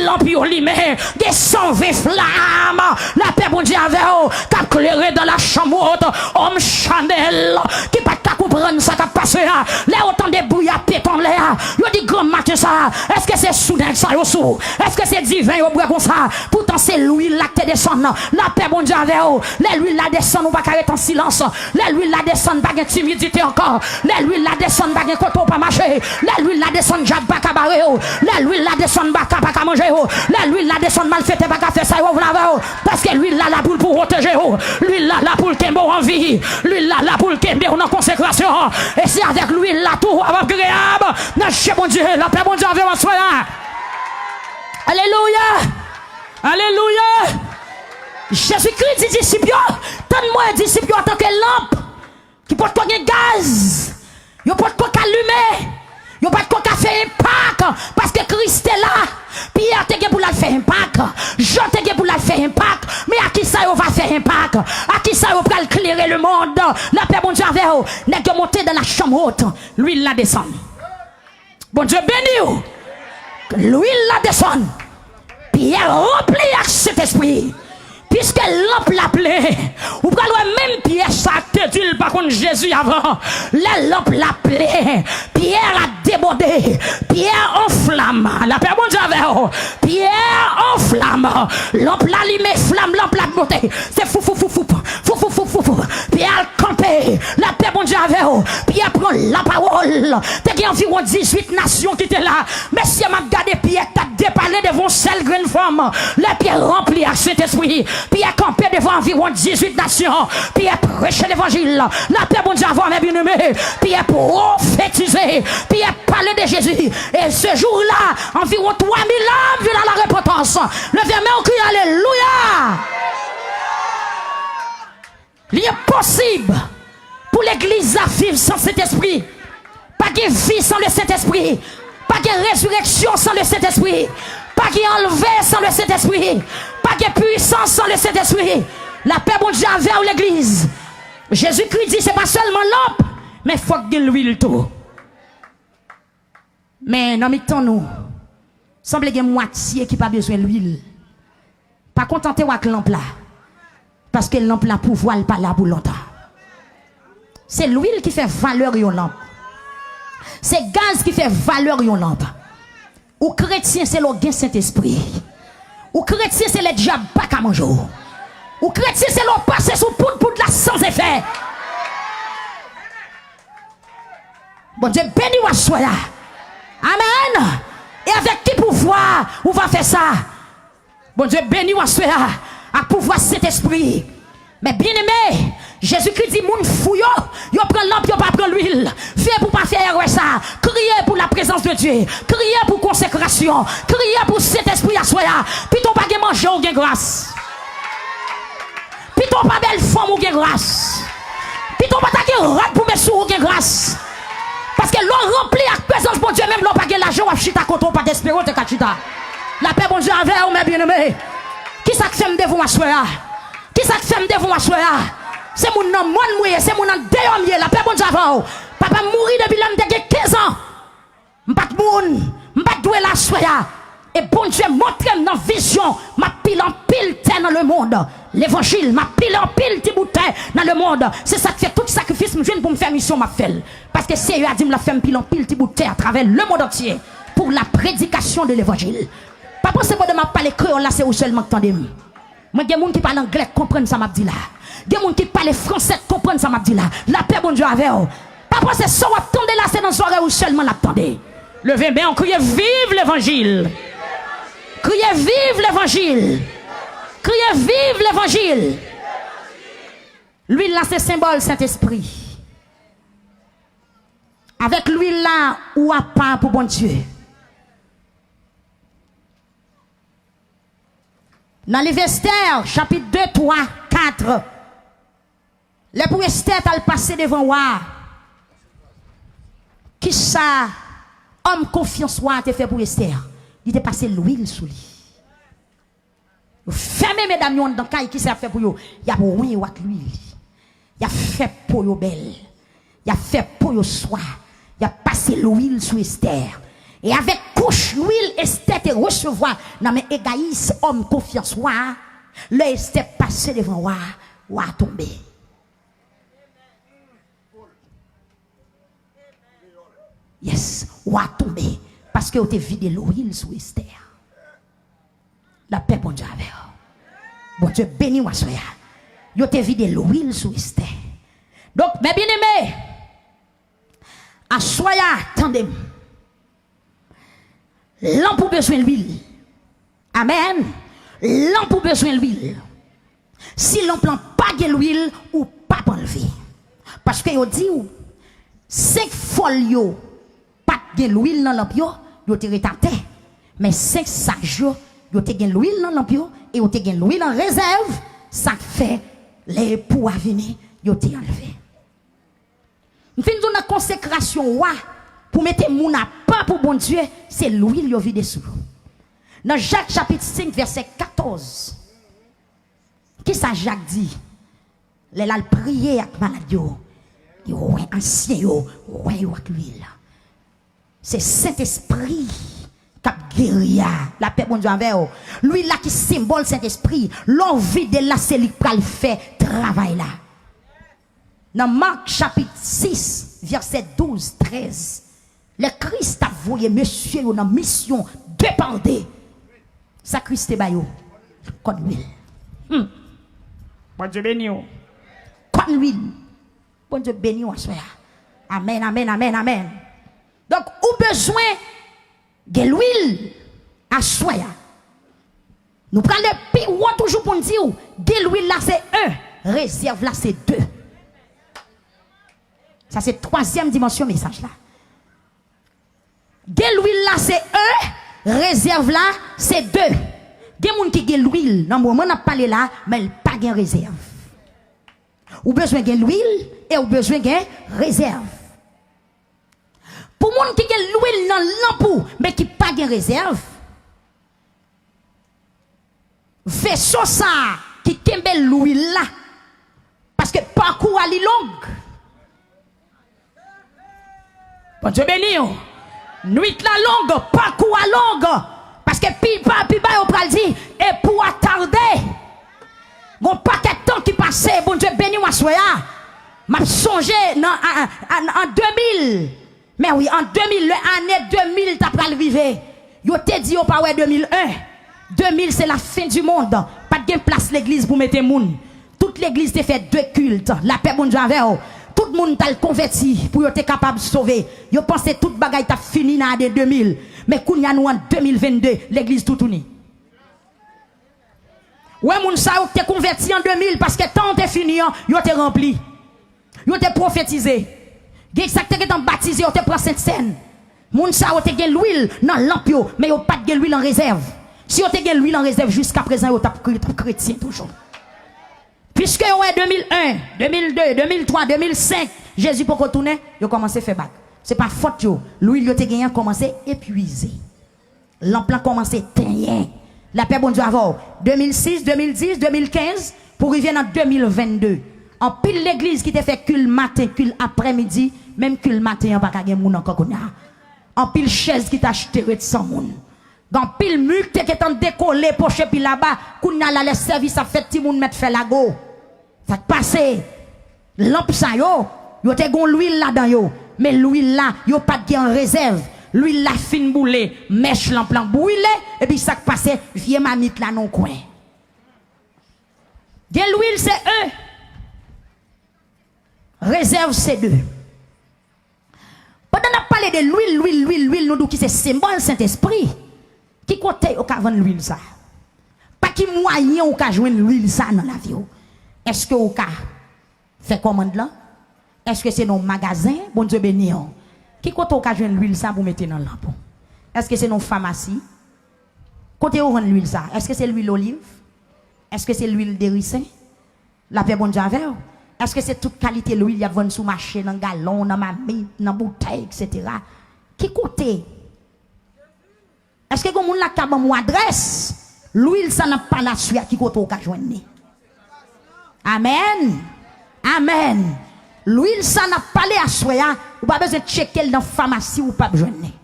lanp yo limen. Gen san ven flam. Lapè Bondye avè w. K ap klere dans la chambre haute. Òm chanèl ki pa t ka konprann sa k ap pase a. Lè yo tande bri a pete anlè a, yo di, granm maten sa a, èske se sou nèg sa yo sou? Èske se diven yo bwè konsa? Poutan se lwil la k te desann. Lapè Bondye avè w. Lè lwil la desann, ou pa ka ret an silans. Lè lwil la desann, pa gen timidite ankò. Lè lwil la desann, pa gen kote w pa mache. Lè lwil la desann, djab pa ka bare w. Lè lwil la desann, baka pa ka manje w. Lè lwil la desann, malfetè pa ka fè sa yo vle avè w. Paske lwil la la pou l pwoteje w. Lwil la la pou l kenbe w an vi. Lwil la la pou l kenbe w nan konsekrasyon. E se avèk lwil la tou w ap agreyab nan je Bondye. Lapè Bondye avè w aswè a. Alelouya! Alelouya! Jezikri di disip yo, tann mwen, disip yo, antanke lanp ki potko gen gaz, yo potko ka limen, yo potko ka fè enpak, paske Kris te la. Pyè te gen pou l al fè enpak, Jan te gen pou l al fè enpak, men a kisa yo va fè enpak? A kisa yo pral klere lemonn? Lapè Bondye avè w. Nèg yo monte dans la chambre haute, lwil la desann. Bondye beni w. Lwil la desann. Pyè ranpli ak Sentespri. Piske lanp la plen, ou pral wè menm Pyè sa te di l pa konn Jezi avan. Lè lanp la plen, Pyè a debòde. Pyè anflam. Lapè Bondye avè w. Pyè anflam. Lanp la limen, flam lanp la monte. Se fou, fou, fou, fou. Fou, fou, fou, fou, fou. Pyè al kanpe. Lapè Bondye avè w. Pyè pran lapawòl. Te gen anviwon dizuit nasyon ki te la. Mesye, m ap gade Pyè k t ap depale devan yon sèl grenn fanm. Lè Pyè ranpli ak Sentespri, Pyè kanpe devan anviwon dizuit nasyon. Pyè preche levanjil. Lapè Bondye avè w, mè byeneme. Pyè pwofetize. Pyè pale de Jezi. E se jou la, anviwon twa mil òm vin a la repantans. Leve men w, kriye alelouya! Li enposib pou legliz la viv san Sentespri. Pa gen vi san le Sentespri. Pa gen rezireksyon san le Sentespri. Pa gen anlve san le Sentespri. Pa gen pwisans san le Sentespri. Lapè Bondye avè w, legliz. Jezikri di se pa sèlman lanp, men fòk gen lwil tou. Men nan mitan nou, sanble gen mwatye ki pa bezwen lwil. Pa kontante w ak lanp la, paske lanp la pouvwa l pa la pou lontan. Se lwil ki fè valè yon lanp. Se gaz ki fè valè yon lanp. Ou kretyen se lè w gen Sentespri. Ou kretyen se lè dyab pa ka manje w. Ou kretyen se lè w pase sou poud, poud la san efè. Bondye beni w aswè a. Amèn. E avèk ki pouvwa ou va fè sa? Bondye beni w aswè a ak pouvwa Sentespri. Men byeneme, Jezikri di moun fou yo, yo pran lanp, yo pa pran lwil. Veye pou w pa fè erè sa. Kriye pou la prezans de Dye. Kriye pou konsekrasyon. Kriye pou Sentespri aswè a. Pito w pa gen manje, ou gen gras. Pito w pa bèl fanm, ou gen gras. Pito w pa ta gen rad pou met sou ou, ou gen gras. Paske lè w ranpli ak prezans Bondye, menm lè w pa gen lajan, w ap chita kote w pa t espere w te ka chita. Lapè Bondye avè w, mè byeneme. Kisa k fè m devan w aswè a? Kisa k fè m devan w aswè a? Se moun nan mòn mwen ye, se moun andeyò m ye. Lapè Bondye avè w. Papa m mouri depi lè m te gen kenz an. M pa t moun, m pa t dwe la aswè a. E Bondye montre m nan vizyon, m ap pile anpil tè nan lemonn. Levanjil, m ap pile anpil ti bout tè nan lemonn. Se sa k fè tout sakrifis m jwenn pou m fè misyon, m ap fè l. Paske Seyè a di m l ap fè m pile anpil ti bout tè atravè lemonn antye pou la predikasyon de levanjil. Pa panse pandan m ap pale kreyòl la, se ou sèlman k tande m. Mwen, gen moun ki pale anglè k konprann sa m ap di la. Gen moun ki pale fransè k konprann sa m ap di la. Lapè Bondye avè w. Pa panse sa w ap tande la, se nan zòrèy ou sèlman l ap tande. Leve men w, kriye viv levanjil. Kriye viv levanjil. Kriye viv levanjil. Lwil la se senbòl Sentespri. Avèk lwil la, ou apa pou Bondye. Nan liv Estè, chapit de, twa, kat, lè pou Estè t al pase devan wa a, kisa òm konfyans wa a te fè pou Estè? Li te pase lwil sou li. Yo fèmen medam yo anndan kay, kisa y ap fè pou yo? Y ap ouen yo ak lwil. Y ap fè po yo bèl. Y ap fè po yo swa. Y ap pase lwil sou Estè. E avèk kouch lwil Estè te resevwa nan men Egayis, òm konfyans wa a, lè Estè pase devan wa a, wa a tonbe. Yes, wa a tonbe, paske yo te vide lwil sou Estè. Lapè Bondye avè w. Bondye beni w aswè a. Yo te vide lwil sou Estè. Donk, mes bien-aimés, aswè a, tande m. Lanp ou bezwen lwil. Amèn. Lanp ou bezwen lwil. Si lanp lan pa gen lwil, ou p ap anlve. Paske yo di w, senk fòl yo pa t gen lwil nan lanp yo, yo te ret atè. Men senk saj yo, yo te gen lwil nan lanp yo, e yo te gen lwil an rezèv, sa k fè, lè epou a vini, yo te anlve. M fin di w nan konsekrasyon wa, pou mete moun apa pou Bondye, se lwil yo vide sou yo. Nan Jak chapit senk, vèsè katòz, kisa Jak di? Lè l al priye ak malad yo, li ouen ansyen yo, ouen yo ak lwil. Se Sentespri k ap geri a. Lapè Bondye avè w. Lwil la ki senbòl Sentespri. Lè w vide l la, se li k pral fè travay la. Nan Mak chapit sis, vèsè douz, trèz, lè Kris t ap voye mesye yo nan misyon de pa de, sa Kris te ba yo? Kòn lwil. Hmm. Bondye beni w. Kòn lwil. Bondye beni w aswè a. Amèn, amèn, amèn, amèn. Donk, ou bezwen gen lwil aswè a. Nou prale pi wo toujou pou n di w, gen lwil la se en, rezèv la se de. Sa se twazyèm dimansyon mesaj la. Gen lwil la se en, rezèv la se de. Gen moun ki gen lwil nan moman n ap pale la, men l pa gen rezèv. Ou bezwen gen lwil e ou bezwen gen rezèv. Pou moun ki gen lwil nan lanp ou, men ki pa gen rezèv, veso sa a ki kenbe lwil la, paske pakou a li long. Bondye beni w. Nwit la long, pakou a long. Paske pi ba, pi ba yo pral di, epou a tade. Gon pakèt tan ki pase, Bondye beni w aswè a. M ap sonje nan, an, an, an de mil. Men wi, an de mil, lè ane de mil ta pral rive, yo te di yo pa wè de mil en. De mil se la fen di mond. Pa t gen plas legliz pou mete moun. Tout legliz te fè de kilt. Lapè Bondye avè w. Tout moun t al konvèti pou yo te kapab sove. Yo panse tout bagay t ap fini nan ane de mil. Men kounye a nou an de mil vennde, legliz toutouni. Wè moun sa yo ki te konvèti an de mil, paske tan an te fini an, yo te ranpli. Yo te pwofetize. Gen sa k te gentan batize, yo te pran Sentsèn. Moun sa yo te gen lwil nan lanp yo, men yo pa t gen lwil an rezèv. Si yo te gen lwil an rezèv, jiskaprezan yo t ap kre-, t ap kretyen toujou. Piske yo wè de mil en, de mil de, de mil twa, de mil senk, Jezi poko tounen, yo kòmanse fè bak. Se pa fòt yo, lwil yo te genyen an kòmanse epwize. Lanp lan kòmanse tenyen. Lapè Bondye avè w. De mil sis, de mil dis, de mil kenz, pou rive nan de mil vennde. Anpil legliz ki te fè kil maten, kil aprèmidi, menm kil maten an pa ka gen moun ankò kounye a. Anpil chèz ki t achte ret san moun. Gen anpil mi ki te gentan dekole, poche pi laba, kounye a la lè sèvis ap fèt, timoun mèt fè lago. Sa k pase? Lanp sa yo, yo te gon lwil ladan yo. Men lwil la, yo pa t gen an rezèv. Lwil la fin boule, mèch lanp lan brile, epi sa k pase? Vye mamit la nan yon kwen. Gen lwil se en, rezèv se de. Pandan n ap pale de lwil, lwil, lwil, lwil, nou di w ki se senbòl Sentespri, ki kote yo ka vann lwil sa? Pa ki mwayen ou ka jwenn lwil sa nan lavi w? Èske ou ka fè kòmand lan? Èske se nan yon magazen? Bondye beni w. Ki kote ou ka jwenn lwil sa pou mete nan lanp ou? Èske se nan yon famasi? Kote yo vann lwil sa? Èske se lwil oliv? Èske se lwil derisen? Lapè Bondye avè w. Èske se tout kalite lwil y ap vann sou mache, nan galon, nan mamit, nan boutèy, etsetera? Ki kote? Èske gen moun la k ka ban m yon adrès? Lwil sa n ap pale aswè a, ki kote w ka jwenn li? Amèn. Amèn. Lwil sa n ap pale aswè a, ou pa bezwen tcheke l nan famasi, ou p ap jwenn li.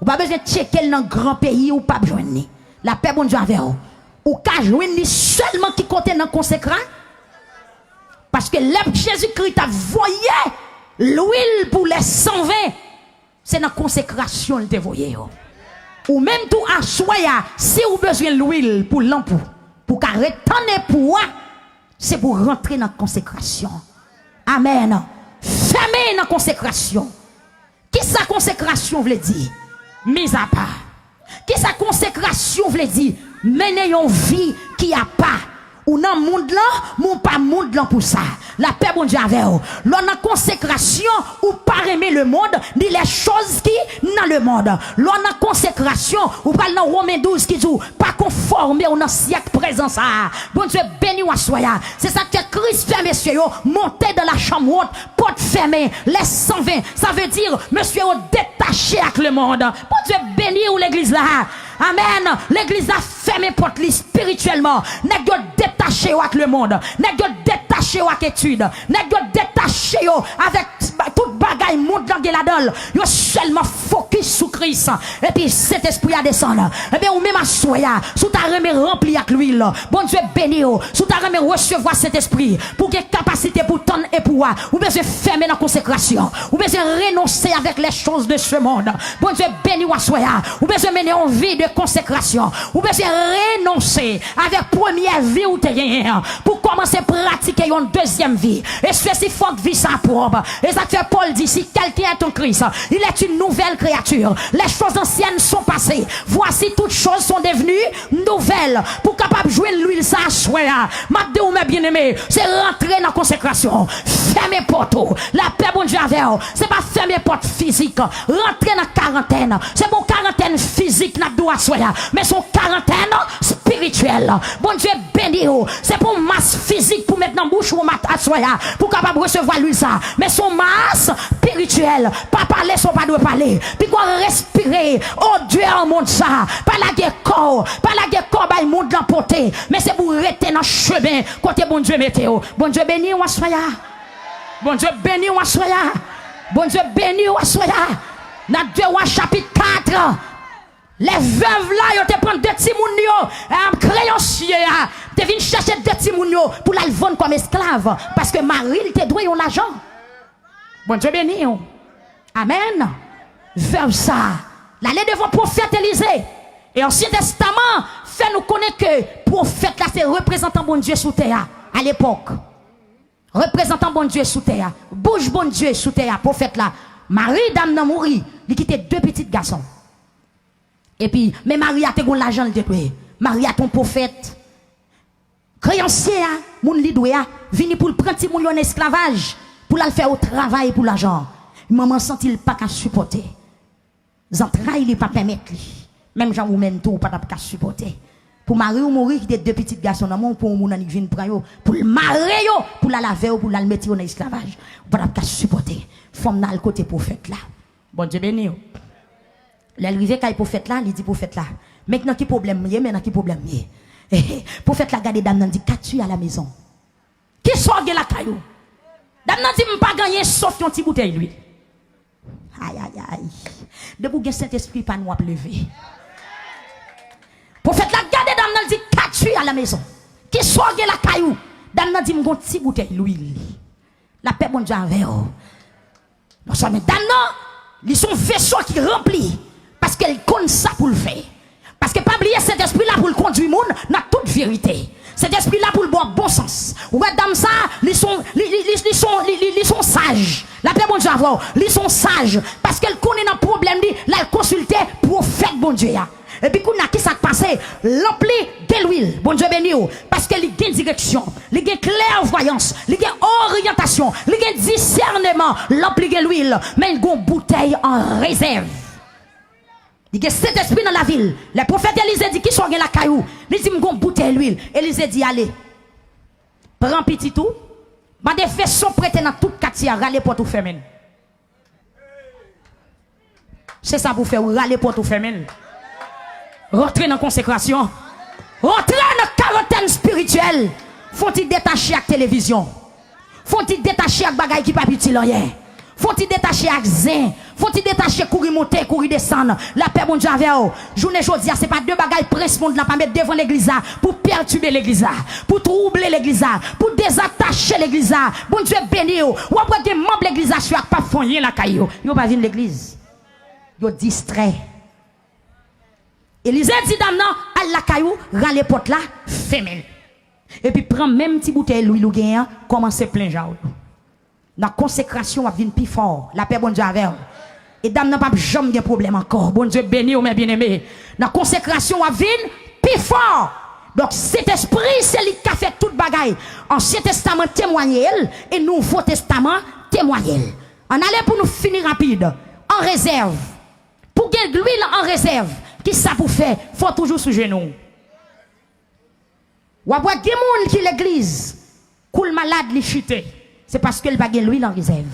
Ou pa bezwen tcheke l nan gran peyi, ou p ap jwenn li. Lapè Bondye avè w. Ou ka jwenn li sèlman ki kote? Nan konsekra. Paske lè Jezikri t ap voye lwil pou lè san ven, se nan konsekrasyon l te voye yo. Ou menm tou aswè a, si ou bezwen lwil pou lanp ou, pou w ka ret tann epou a, se pou w rantre nan konsekrasyon. Amèn. Fèmen nan konsekrasyon. Kisa konsekrasyon vle di? Mizapa. Kisa konsekrasyon vle di? Mennen yon vi ki apa. Ou nan mond lan, men w pa mond lan pou sa. Lapè Bondye avè w. Lè w nan konsekrasyon, ou pa renmen lemonn, ni lè choz ki nan lemonn. Lè w nan konsekrasyon, ou pral nan Women douz ki di w, pa konfòme w nan syèk prezan sa a. Bondye beni w aswè a. Se sa k fè Kris fè mesye yo monte dans la chambre haute, pòt fèmen, lè san ven. Sa vle di, mesye yo detache ak lemonn. Bondye beni w, legliz la. Amèn. Legliz la fèmen pòt li espirityèlman. Nèg yo detache yo ak lemonn. Nèg yo detache yo ak etid. Nèg yo detache yo avèk t-, tout bagay mond lan gen ladan l. Yo sèlman fokis sou Kris. Epi Sentespri a desann. Ebyen, ou menm aswè a, si w ta renmen ranpli ak lwil, Bondye beni w. Si w ta renmen resevwa Sentespri pou w gen kapasite pou w tann epou a, ou bezwen fèmen nan konsekrasyon. Ou bezwen renonse avèk les choses de ce monde. Bondye beni w aswè a. Ou bezwen mennen yon vi de konsekrasyon. Ou bezwen renonse avèk premyè vi ou te genyen an pou w kòmanse pratike yon dezyèm vi. E sesi, fòk vi sa a pwòp. E sa k fè Pòl di, si quelqu'un est en Christ, il est une nouvelle créature. Les choses anciennes sont passées. Voici, toutes choses sont devenues nouvelles. Pou w kapab jwenn lwil sa aswè a, m ap di w, mè byeneme, se rantre nan konsekrasyon. Fèmen pòt ou. Lapè Bondye avè w. Se pa fèmen pòt fizik. Rantre nan karantèn. Se pa yon karantèn fizik n ap di w aswè a, men se yon karantèn espirityèl. Bondye beni w. Se pa yon mas fizik pou met nan bouch ou mat aswè a, pou w kapab resevwa lwil sa. Men se yon mas espirityèl. Pa pale sa w pa dwe pale. Piga w respire odè mond sa. Pa lage kò w. Pa lage kò w bay mond lan pote. Men se pou w rete nan chemen kote Bondye mete w. Bondye beni w aswè a. Bondye beni w aswè a. Bondye beni w aswè a. Nan de Wa chapit kat. Lè vèv la, yo te pran de timoun yo, e, kreyansye a te vin chèche de timoun yo pou l al vann kòm esklav, paske mari l te dwe yon lajan. Bondye beni w. Amèn. Vèv sa a, l ale devan pwofèt Elize. E Ansyen Testaman fè nou konnen ke pwofèt la se reprezantan Bondye sou tè a, alepòk. Reprezantan Bondye sou tè a, bouch Bondye sou tè a, pwofèt la. Mari dam nan mouri, li kite de pitit gason. Epi, men mari a te gon lajan l te dwe. Mari a te yon pwofèt. Kreyansye a, moun li dwe a, vini pou l pran timoun yo nan esklavaj, pou l al fè yo travay pou lajan an. Manman santi l pa ka sipòte. Zantray li pa pèmèt li. Menm jan ou menm tou, ou pa t ap ka sipòte. Pou mari w mouri, kite de pitit gason nan men w, pou yon moun annik vin pran yo, pou l mare yo, pou l al avè yo, pou l al mete yo nan esklavaj. Ou pa t ap ka sipòte. Fanm nan al kote pwofèt la. Bondye beni w. Lè l rive kay pwofèt la, li di pwofèt la, men nan ki pwoblèm m ye, men nan ki pwoblèm m ye. Pwofèt la gade dam nan, li di, qu'as-tu à la maison? Kisa w gen lakay ou? Dam nan di, m pa gen anyen sof yon ti boutèy lwil. Ayayay. Depi w gen Sentespri pa nou ap leve. Pwofèt la gade dam nan, li di, qu'as-tu à la maison? Kisa w gen lakay ou? Dam nan di, m gon ti boutèy lwil. Lapè Bondye avè w. Non sèlman dam nan, li se yon veso ki ranpli, paske l konn sa pou l fè. Paske pa bliye, Sentespri la pou l kondui moun nan tout verite. Sentespri la pou l ba w bon sans. Ou wè dam sa, li son, li, li, li, li son, li, li, li son saj. Lapè Bondye avè w. Li son saj. Paske l konnen nan pwoblèm li, l al konsilte pwofèt Bondye a. Epi kounye a, kisa k pase? Lanp li gen lwil. Bondye beni w. Paske li gen direksyon. Li gen klèvwayans. Li gen oryantasyon. Li gen disèneman. Lanp li gen lwil. Men l gen yon boutèy an rezèv. Li gen Sentespri nan lavi l. Lè pwofèt Elize di, "Kisa w gen lakay ou?" Li di, "M gen yon boutèy lwil." Elize di, "Ale. Pran pitit ou. Mande veso prete nan tout katye a. Rale pòt ou, fèmen l." Se sa pou fè, ou rale pòt ou, fèmen l. Rantre nan konsekrasyon. Rantre nan karantèn espirityèl. Fè w ti detache ak televizyon. Fè w ti detache ak bagay ki p ap itil anyen. Fè w ti detache ak zen. Fè w ti detache kouri monte, kouri desann. Lapè Bondye avè w. Jounen jodi a, se pa de bagay prens mond la pa met devan legliz la pou pètibe legliz la, pou twouble legliz la, pou dezatache legliz la. Bondye beni w. W ap wè gen manm legliz la sou ak p ap fè anyen lakay yo. Yo pa vin legliz. Yo distrè. Elize di dam nan, "Al lakay ou, rale pòt la, fèmen l. Epi pran menm ti boutèy lwil ou genyen an, kòmanse plen ja w yo." Nan konsekrasyon, w ap vin pi fò. Lapè Bondye avè w. E dam nan p ap janm gen pwoblèm ankò. Bondye beni w, men byeneme. Nan konsekrasyon, w ap vin pi fò. Donk, Sentespri, se li k ka fè tout bagay. Ansyen Testaman temwaye l, e Nouvo Testaman temwaye l. Ann ale pou nou fini rapid. An rezèv. Pou gen lwil an rezèv, kisa pou fè? Fò w toujou sou jenou w. W ap wè gen moun ki legliz, kou l malad, li chite. Se paske l pa gen lwil an rezèv.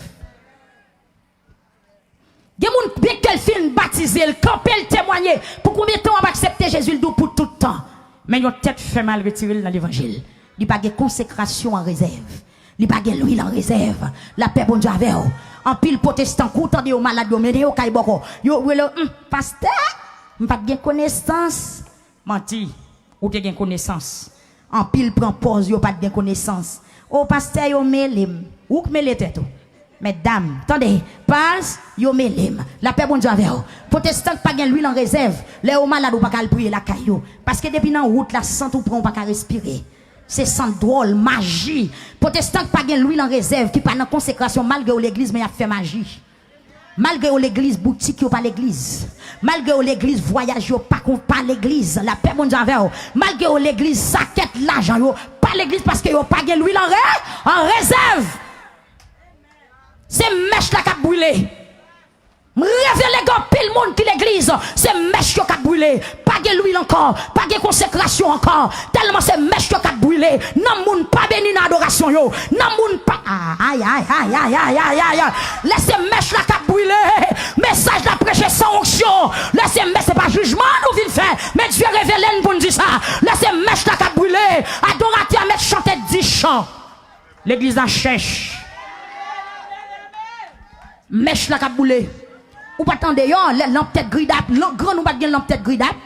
Gen moun, byenke l fin batize, l kanpe, l temwaye. Pou konbyen tan w ap aksepte Jezi? L di w pou tout tan. Men yon tèt fè mal retire l nan levanjil. Li pa gen konsekrasyon an rezèv. Li pa gen lwil an rezèv. Lapè Bondye avè w. Anpil pwotestan, kou w tande yo malad, yo mennen yo kay bòkò. Yo rele, "Hum, pastè, m pa t gen konesans." Manti, ou te gen konesans. Anpil pran pòz yo pa t gen konesans. "O, pastè, yo mele m." Ou k mele tèt ou. Mètdam, tande, paz, yo mele m. Lapè Bondye avè w. Pwotestan k pa gen lwil an rezèv, lè yo malad, ou pa ka al priye lakay yo. Paske depi nan wout la, sant ou pran, ou pa ka respire. Se sant dwòl, maji. Pwotestan k pa gen lwil an rezèv, ki pa nan konsekrasyon, malgre yo legliz, men y ap fè maji. Malgre yo legliz, boutik yo pa legliz. Malgre yo legliz, vwayaj yo pa kon, pa legliz. Lapè Bondye avè w. Malgre yo legliz, sakèt lajan yo pa legliz paske yo pa gen lwil an re-, an rezèv. Se mèch la k ap brile. M revele gen anpil moun ki legliz, se mèch yo k ap brile. Pa gen lwil ankò, pa gen konsekrasyon ankò. Tèlman se mèch yo k ap brile. Nanm moun pa beni nan adorasyon yo. Nanm moun pa, ay, ay, ay. Lè se mèch la k ap brile, mesaj la preche san onksyon. Lè se mèch, se pa jijman nou vin fè, men Dye revele n pou n di sa. Lè se mèch la k ap brile, adoratè a mèt chante dis chan. Legliz la chèch. Mèch la k ap boule. Ou pa t andeyò, lè lanp tèt gridap, lanp grann ou pa t gen lanp tèt gridap.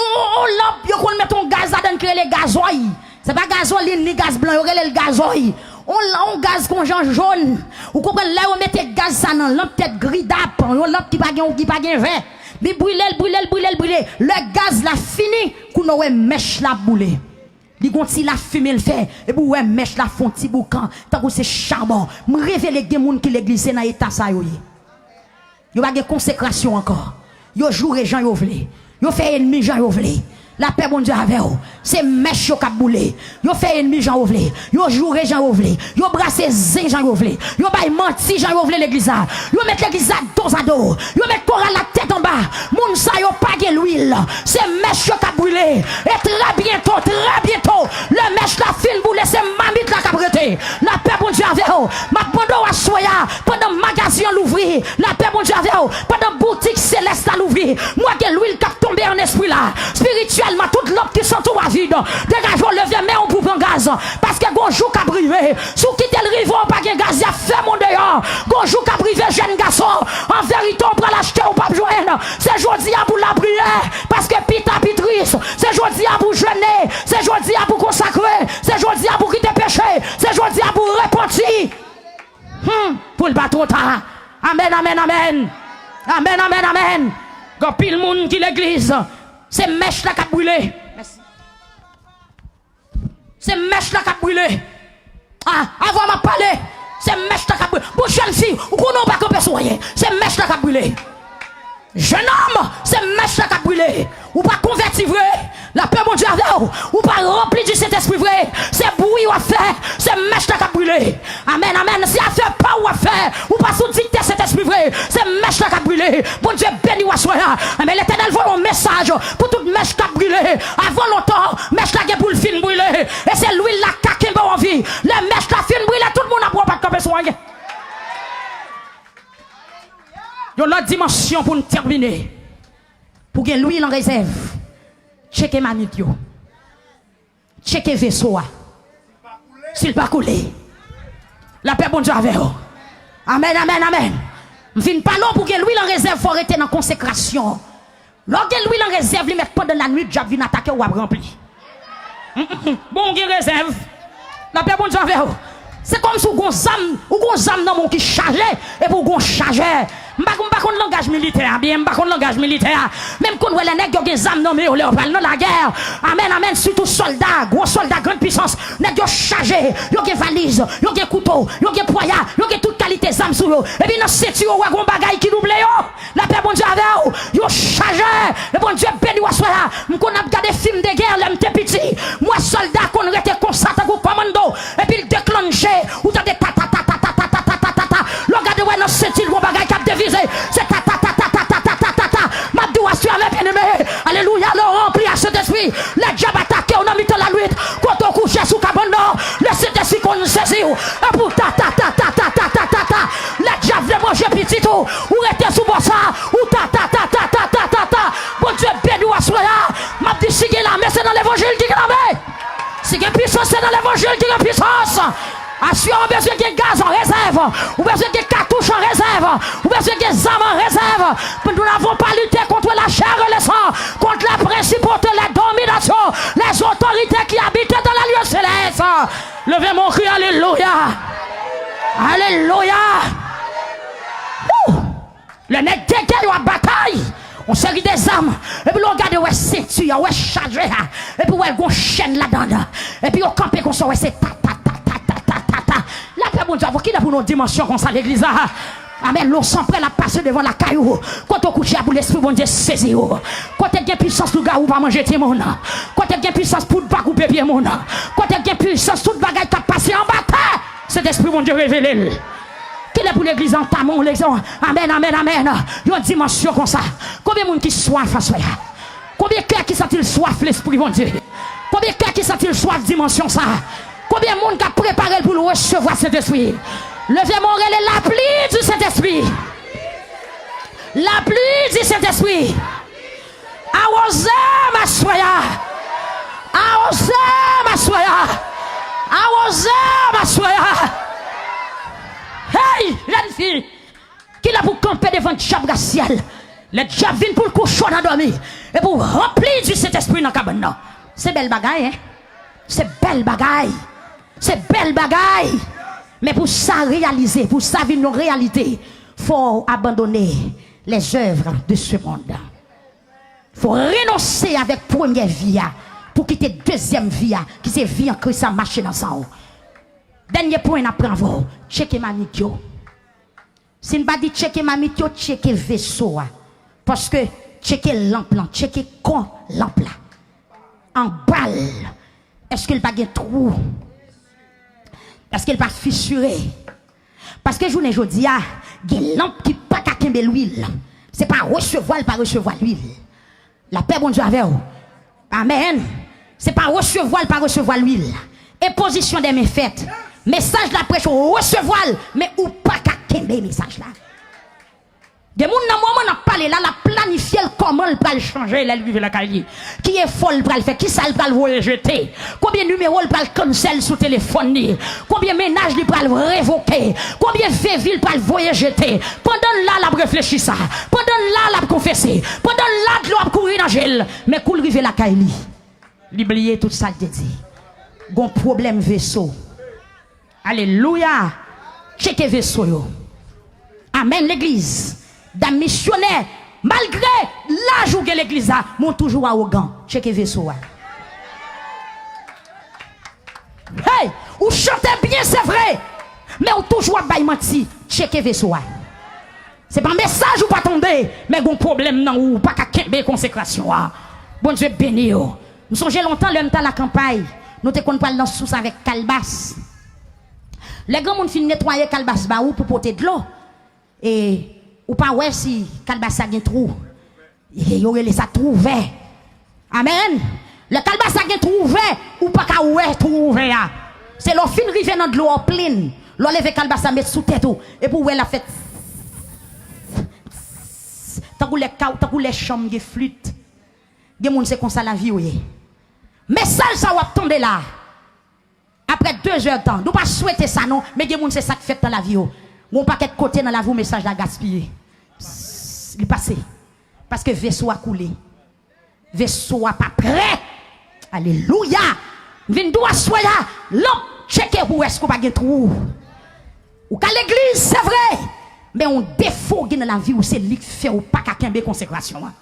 On, on, on lanp, yo konn met on gaz ladann ki rele gazòy. Se pa gazolin, ni gaz blan, yo rele l gazòy. On, on gaz kon jan jòn. Ou konprann, lè yo mete gaz sa nan lanp tèt gridap, yon lanp ki pa gen, ki pa gen vè. Li brile l, brile l, brile l, brile. Lè gaz la fini, kounye w wè mèch la ap boule. Li gon ti lafimen l fè, epi w wè mèch la fè on ti boukan, tankou se chabon. M revele gen moun ki legliz, se nan eta sa yo ye. Yo pa gen konsekrasyon ankò. Yo joure jan yo vle. Yo fè ènmi jan yo vle. Lapè Bondye avè w. Se mèch yo k ap boule. Yo fè ènmi jan yo vle. Yo joure jan yo vle. Yo brase zen jan yo vle. Yo bay manti jan yo vle legliz la. Yo met legliz la dozado. Yo met koral la tèt anba. Moun sa yo pa gen lwil. Se mèch yo k ap brile. E trè byento, trè byento, lè mèch la fin boule, se mamit la k ap rete. Lapè Bondye avè w. M ap mande w aswè a, pandan magazen an louvri, lapè Bondye avè w, pandan boutik selès la louvri, m wè gen lwil k ap tonbe an espri la. Espirityèlman, tout lanp ki sot ou a vid, degaje w, leve men w pou pran gaz. Paske gon jou k ap rive, si w kite l rive w pa gen gaz, y ap fèmen w deyò. Gon jou k ap rive, jèn gason, an verite, w pral achte, w p ap jwenn. Se jodi a pou lapriyè, paske pita pi tris. Se jodi a pou jene, se jodi a pou konsakre, se jodi a pou kite peche, se jodi a pou repanti. Hmm, pou l pa twò ta. Amèn, amèn, amèn. Amèn, amèn, amèn. Gen anpil moun ki legliz, se mèch la k ap brile. Mèsi. Se mèch la k ap brile. Ah, avan m ap pale, se mèch la k ap brile. Bon, jèn fi, ou konnen ou pa kanpe sou anyen. Se mèch la k ap brile. Jennonm, se mèch la k ap brile. Ou pa konvèti vre. Lapè Bondye avè w. Ou pa ranpli di Sentespri vre. Se bri w ap fè. Se mèch la k ap brile. Amèn, amèn. Se afè pa w w ap fè. Ou pa sou dikte Sentespri vre. Se mèch la k ap brile. Bondye beni w aswè a. Enben, Letènèl voye yon mesaj pou tout mèch k ap brile. Avan lontan, mèch la gen pou l fin brile. E se lwil la k ka kenbe w an vi. Lè mèch la fin brile, tout moun ap wè w pa t kanpe sou anyen. Yon lòt dimansyon pou n tèmine. Pou gen lwil an rezèv, tcheke mamit yo. Tcheke veso a. Si l pa koule. Lapè Bondye avè w. Amèn, amèn, amèn. M fin pale w pou gen lwil an rezèv, fò w rete nan konsekrasyon. Lè w gen lwil an rezèv, li mèt pandan lannwit, dyab vin atake w, w ap ranpli. Mm, mm, mm. Bon, w gen rezèv. Lapè Bondye avè w. Se kòmsi w gon zam, ou gon zam nan men w ki chaje, epi w gon chajè. M pa, m pa konn langaj militè a byen, m pa konn langaj militè a. Men m konn wè lè nèg yo gen zam nan men yo, lè yo pral nan lagè. Amèn, amèn. Sitou sòlda, gwo sòlda, grann pisans. Nèg yo chaje, yo gen valiz, yo gen kouto, yo gen pwaya, yo gen tout kalite zam sou yo. Epi nan senti yo, w wè gon bagay ki double yo. Lapè Bondye avè w. Yon chajè. E Bondye beni w aswè a. M konn ap gade fim de gè lè m te piti. M wè sòlda konn rete konsa tankou kòmando. Epi l deklanche. Ou tande ta, ta, ta. Lè w gade, w wè nan senti l gon bagay k ap devize. Se ta, ta, ta. M ap di w aswè a, men byeneme. Alelouya, lè w ranpli ak Sentespri. Lè dyab atake w nan mitan lannwit, kote w kouche sou kabann nan, Lesentespri konn sezi w. Epi w ta, ta, ta. Lè dyab vle manje pitit ou, ou rete sou bò sa, ou ta, ta, ta. Bondye beni w aswè a. M ap di, si gen lame, se nan levanjil ki gen lame. Si gen pisans, se nan levanjil ki gen pisans. Aswè a, ou bezwen gen gaz an rezèv. Ou bezwen gen katouch an rezèv. Ou bezwen gen zam an rezèv. Nous n'avons pas lutté contre la chair et le sang, contre les principautés, les dominations, les autorités qui habitent dans les lieux célestes. Leve men w, kriye alelouya. Alelouya. Woo! Lè nèg de gè yo ap batay, yon seri de zam, epi lè w gade, w wè senti a, w wè chajè a, epi w wè gon chèn ladan l, epi yo kanpe konsa, w wè se ta, ta, ta. Lapè Bondye avè w, kilè pou n nan dimansyon konsa legliz la? Amèn. Lè w san prè l ap pase devan lakay ou, kote w kouche a, pou Lespri Bondye sezi w. Kote gen pisans lougawou pa manje timoun. Kote gen pisans poud pa koupe pye moun. Kote gen pisans tout bagay k ap pase anba tè, Sentespri Bondye revele l. Kilè pou legliz la antame yon leson? Amèn, amèn, amèn. Yon dimansyon konsa. Konbyen moun ki swaf aswè a? Konbyen kè ki santi l swaf Lespri Bondye? Konbyen kè ki santi l swaf dimansyon sa? Konbyen moun k ap prepare l pou l resevwa Sentespri? Leve men w, rele lapli di Sentespri. Lapli di Sentespri. Awoze m aswè a. Awoze m aswè a. Awoze m aswè a. Hey, jèn fi, kilè pou kanpe devan dyab rasyal? Lè dyab vin pou l kouche w nan dòmi, epi w ranpli di Sentespri nan kabann nan. Se bèl bagay, en? Se bèl bagay. Se bèl bagay. Men pou sa reyalize, pou sa vin yon reyalite, fò w abandone les œuvres de ce monde. Fò w renonse avèk premyè vi a pou kite dezyèm vi a, ki se vi an Kris la, mache nan san w. Dènye pwen n ap pran avè w, tcheke mamit yo. Si n pa di tcheke mamit yo, tcheke veso a. Paske tcheke lanp lan, tcheke kò lanp la. Anba l, èske l pa gen twou? Èske l pa fisire? Paske jounen jodi a, gen lanp ki pa ka kenbe lwil. Se pa resevwa l pa resevwa lwil. Lapè Bondye avè w. Amèn. Se pa resevwa l pa resevwa lwil. Enpozisyon dè men fèt. Mesaj la preche, w resevwa l, men ou pa ka kenbe mesaj la. Gen moun nan moman n ap pale la, l ap planifye l kòman l pral chanje lè l rive lakay li. Ki efò l pral fè, kisa l pral voye jete, konbyen nimewo l pral cancel sou telefòn li, konbyen mennaj li pral revoke, konbyen vye vi l pral voye jete. Pandan l la, l ap reflechi sa. Pandan l la, l ap konfese. Pandan l la, dlo ap kouri nan je l. Men kou l rive lakay li, li bliye tout sa l te di. Gon pwoblèm veso. Alelouya! Tcheke veso yo. Amèn, legliz. Dam misyonè, malgre laj ou gen legliz la, men w toujou awogan. Tcheke veso a. Hey! Ou chante byen, se vre, men ou toujou ap bay manti. Tcheke veso a. Se pa mesaj ou pa tande, men gon pwoblèm nan ou, ou pa ka kenbe konsekrasyon an. Bondye beni w. M sonje lontan, lè m t al akanpay, nou te konn pral nan sous avèk kalbas. Lè granmoun fin netwaye kalbas ba ou pou pote dlo, e ou pa wè si kalbas la gen twou. E yo rele sa twou vè. Amèn. Lè kalbas la gen twou ouvè, ou pa ka wè twou ouvè a. Se lè w fin rive nan dlo a w plin, lè w leve kalbas la met sou tèt ou, epi w wè l ap fè tankou lè ka-, tankou lè chanm gen flit. Gen moun se konsa lavi yo ye. Mesaj sa w ap tande la, apre de zè tan, nou pa swete sa non, men gen moun se sa k fèt nan lavi yo. Gon pakèt kote nan lavi w mesaj la gaspiye. Pss, li pase. Paske veso a koule. Veso a pa prè. Alelouya. M vin di w aswè a, lanp tcheke pou wè èske w pa gen twou. Ou ka legliz, se vre, men yon defo w gen nan lavi w, se li k fè w pa ka kenbe konsekrasyon an.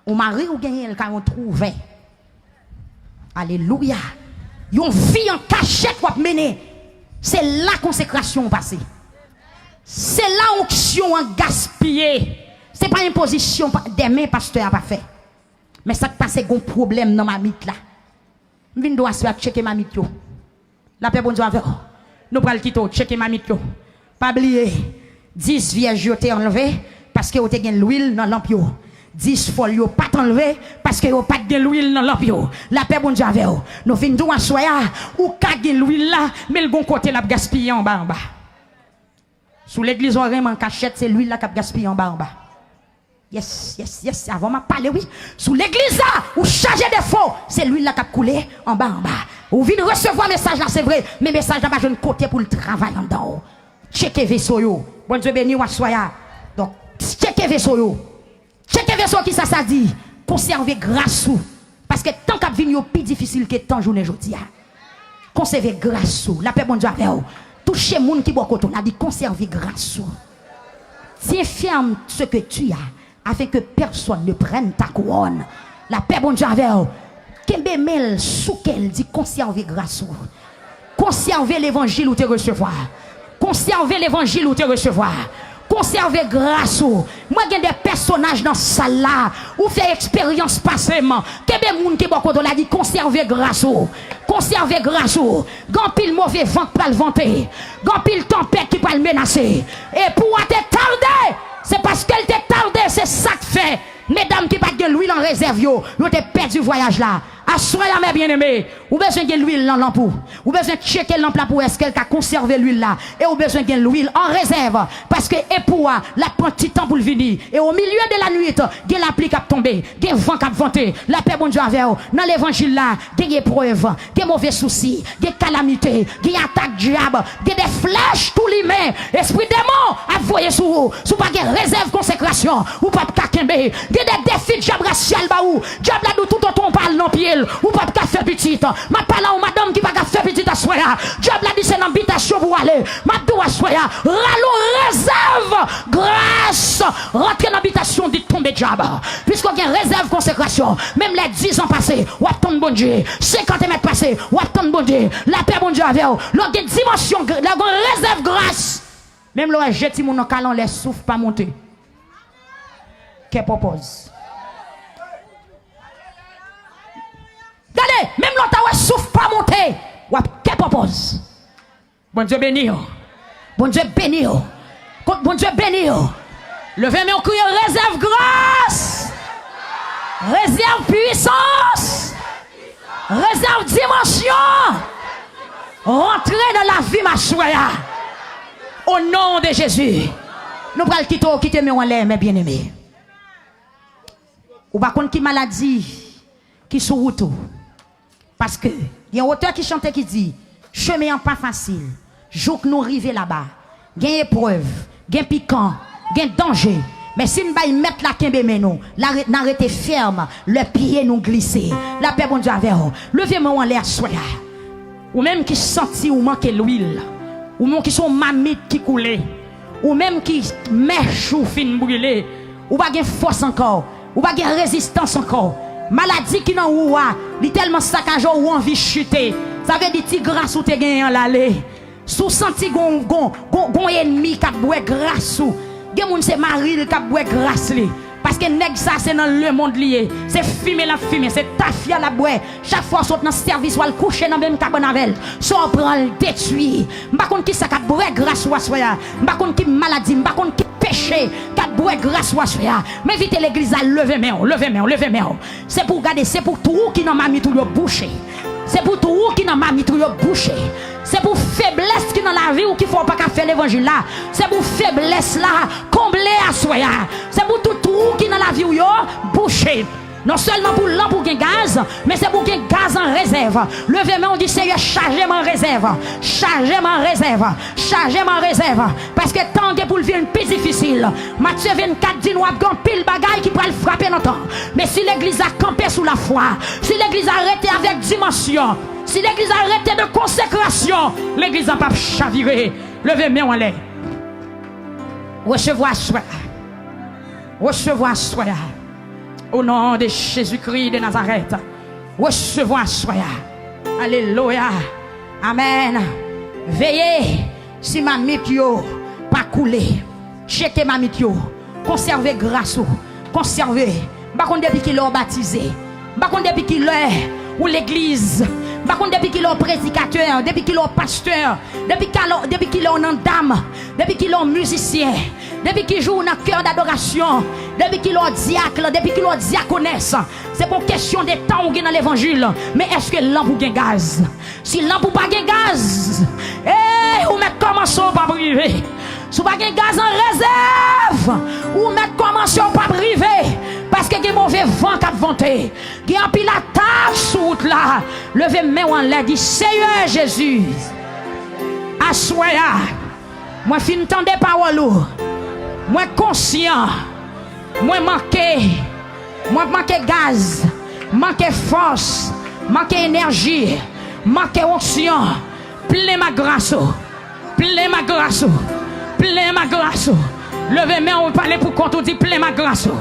Yon mari ou genyen, l ka yon twou ouvè. Alelouya. Yon vi an kachèt w ap mennen. Se la konsekrasyon w pase. Se la onksyon an gaspiye. Se pa enpozisyon pa, dèmen pastè a pa fè. Men sa k pase, gon pwoblèm nan mamit la. M vin di w aswè a, tcheke mamit yo. Lapè Bondye avè w. Nou pral kite w tcheke mamit yo. Pa bliye, dis vyèj yo te anlve paske yo te gen lwil nan lanp yo. Dis fòl yo pa t anlve paske yo pa t gen lwil nan lanp yo. Lapè Bondye avè w. Nou vin di w aswè a, ou ka gen lwil la, men l gon kote l ap gaspiye anba anba. Sou legliz ou renmen an kachèt, se lwil la k ap gaspiye anba anba. Yes, yes, yes, avan m ap pale, wi. Sou legliz la, ou chaje defo, se lwil la k ap koule anba anba. Ou vin resevwa mesaj la, se vre, men mesaj la pa jwenn kote pou l travay anndan w. Tcheke veso yo. Bondye beni w aswè a. Donk, tcheke veso yo. Tcheke veso, kisa sa di? Konsève gras ou. Paske tan k ap vini yo pi difisil ke tan jounen jodi a. Konsève gras ou. Lapè Bondye avè w. Touche moun ki bò kote w la, di, konsève gras ou. Tiens ferme ce que tu as, afin que personne ne prenne ta couronne. Lapè Bondye avè w. Kenbe men l, souke l, di, konsève gras ou. Konsève levanjil ou te resevwa. Konsève levanjil ou te resevwa. Konsève gras ou. Mwen gen de pèsonaj nan sal la. Ou fè eksperyans pase m. Kenbe moun ki bò kote w la, di, konsève gras ou. Konsève gras ou. Gen anpil move van k pral vante. Gen anpil tanpèt ki pral menase. E pou w a te tade, se paske l te tade, se sa k fè medam ki pa t gen lwil an rezèv yo, yo te pèdi vwayaj la. Aswè a, mè byeneme, ou bezwen gen lwil nan lanp ou. Ou bezwen tcheke lanp la pou wè èske l ka konsève lwil la. E ou bezwen gen lwil an rezèv. Paske epou a, l ap pran ti tan pou l vini. E au milieu de la nuit, gen lapli k ap tonbe, gen van k ap vante. Lapè Bondye avè w. Nan levanjil la, gen eprèv, gen move sousi, gen kalamite, gen atak dyab, gen de flèch tou limen. Espri demon ap voye sou ou. Si w pa gen rezèv konsekrasyon, ou p ap ka kenbe. Gen de defi dyab rasyal ba ou. Dyab la di w toutotan w pa al nan pye l, ou p ap ka fè pitit. M ap pale a yon madanm ki pa ka fè pitit aswè a. Dyab la di se nan bitasyon pou w ale. M ap di w aswè a, rale yon rezèv gras, rantre nan bitasyon, di tonbe dyab. Piske w gen rezèv konsekrasyon, menm lè dizan pase, w ap tann Bondye. Senkant mèt pase, w ap tann Bondye. Lapè Bondye avè w. Lè w gen dimansyon, lè w gen rezèv gras, menm lè w wè je timoun nan kale anlè, souf pa monte. Kè pòpòz. Gade, menm lè w ta wè souf pa monte, w ap kè pòpòz. Bondye beni w. Bondye beni w. Kot Bondye beni w. Leve men w, kriye, rezèv gras. Rezèv pwisans. Rezèv dimansyon. Rantre nan lavi m aswè a. O non de Jezi. Nou pral kite w kite men w anlè, mè byeneme. Ou pa konn ki maladi ki sou wout ou. Paske gen yon otè ki chante ki di, chemen an pa fasil. Jouk nou rive laba, gen eprèv, gen pikan, gen danje. Men si n bay Mèt la kenbe men nou, la re-, n a rete fèm lè pye nou glise. Lapè Bondye avè w. Leve men w anlè aswè a. Ou menm ki santi ou manke lwil, ou menm ki se yon mamit ki koule, ou menm ki mèch ou fin brile, ou pa gen fòs ankò, ou pa gen rezistans ankò. Maladi ki nan ou a, li tèlman sakaje w, ou anvi chite. Sa vle di ti gras ou te genyen an l ale. Si w santi gon, gon, gon, gon ènmi k ap bwè gras ou, gen moun se mari l k ap bwè gras li. Paske nèg sa se nan lemonn li ye. Se fimen l ap fimen, se tafya l ap bwè. Chak fwa w sot nan sèvis, w al kouche nan menm kabann avè l. Sa w pran l detwi. M pa konn kisa k ap bwè gras ou aswè a. M pa konn ki maladi, m pa konn ki peche k ap bwè gras ou aswè a. M envite legliz la, leve men w, leve men w, leve men w. Se pou w gade, se pou twou ki nan mamit ou yo bouche. Se pou twou ki nan mamit ou yo bouche. Se pou feblès ki nan lavi w ki fè w pa ka fè levanjil la. Se pou feblès la konble aswè a. Se pou tout twou ki nan lavi w yo bouche. Non sèlman pou lanp ou gen gaz, men se pou gen gaz an rezèv. Leve men w, di, Seyè, chaje m an rezèv. Chaje m an rezèv. Chaje m an rezèv. Paske tan an gen pou l vin pi difisil. Matye vennkat di nou ap gen anpil bagay ki pral frape nan tan. Men si legliz la kanpe sou lafwa, si legliz la rete avèk dimansyon, si legliz la rete de konsekrasyon, legliz la p ap chavire. Leve men w anlè. Resevwa aswè a. Resevwa aswè a. O non de Jezikri de Nazarèt. Resevwa aswè a. Alelouya. Amèn. Veye si mamit yo pa koule. Tcheke mamit yo. Konsève gras ou. Konsève. M pa konn depi kilè w batize. M pa konn depi kilè ou legliz. M pa konn depi kilè w predikatè, depi kilè w pastè, depi kilè, depi kilè w nan dam, depi kilè w mizisyen, depi ki jou w nan kè dadorasyon, depi kilè w dyak, depi kilè w dyakonès. Se pa yon kesyon de tan ou gen nan levanjil, men èske lanp ou gen gaz? Si lanp ou pa gen gaz, ey, ou mèt kòmanse, ou p ap rive. Si w pa gen gaz an rezèv, ou mèt kòmanse, ou p ap rive. Paske gen move van k ap vante. Gen anpil atak sou wout la. Leve men w anlè, di, Seyè Jezi, aswè a, mwen fin tande pawòl ou. Mwen konsyan. Mwen manke. Mwen manke gaz. Manke fòs. Manke enèji. Manke onksyon. Plen m ak gras ou. Plen m ak gras ou. Plen m ak gras ou. Leve men w, pale pou kont ou, di, plen m ak gras ou.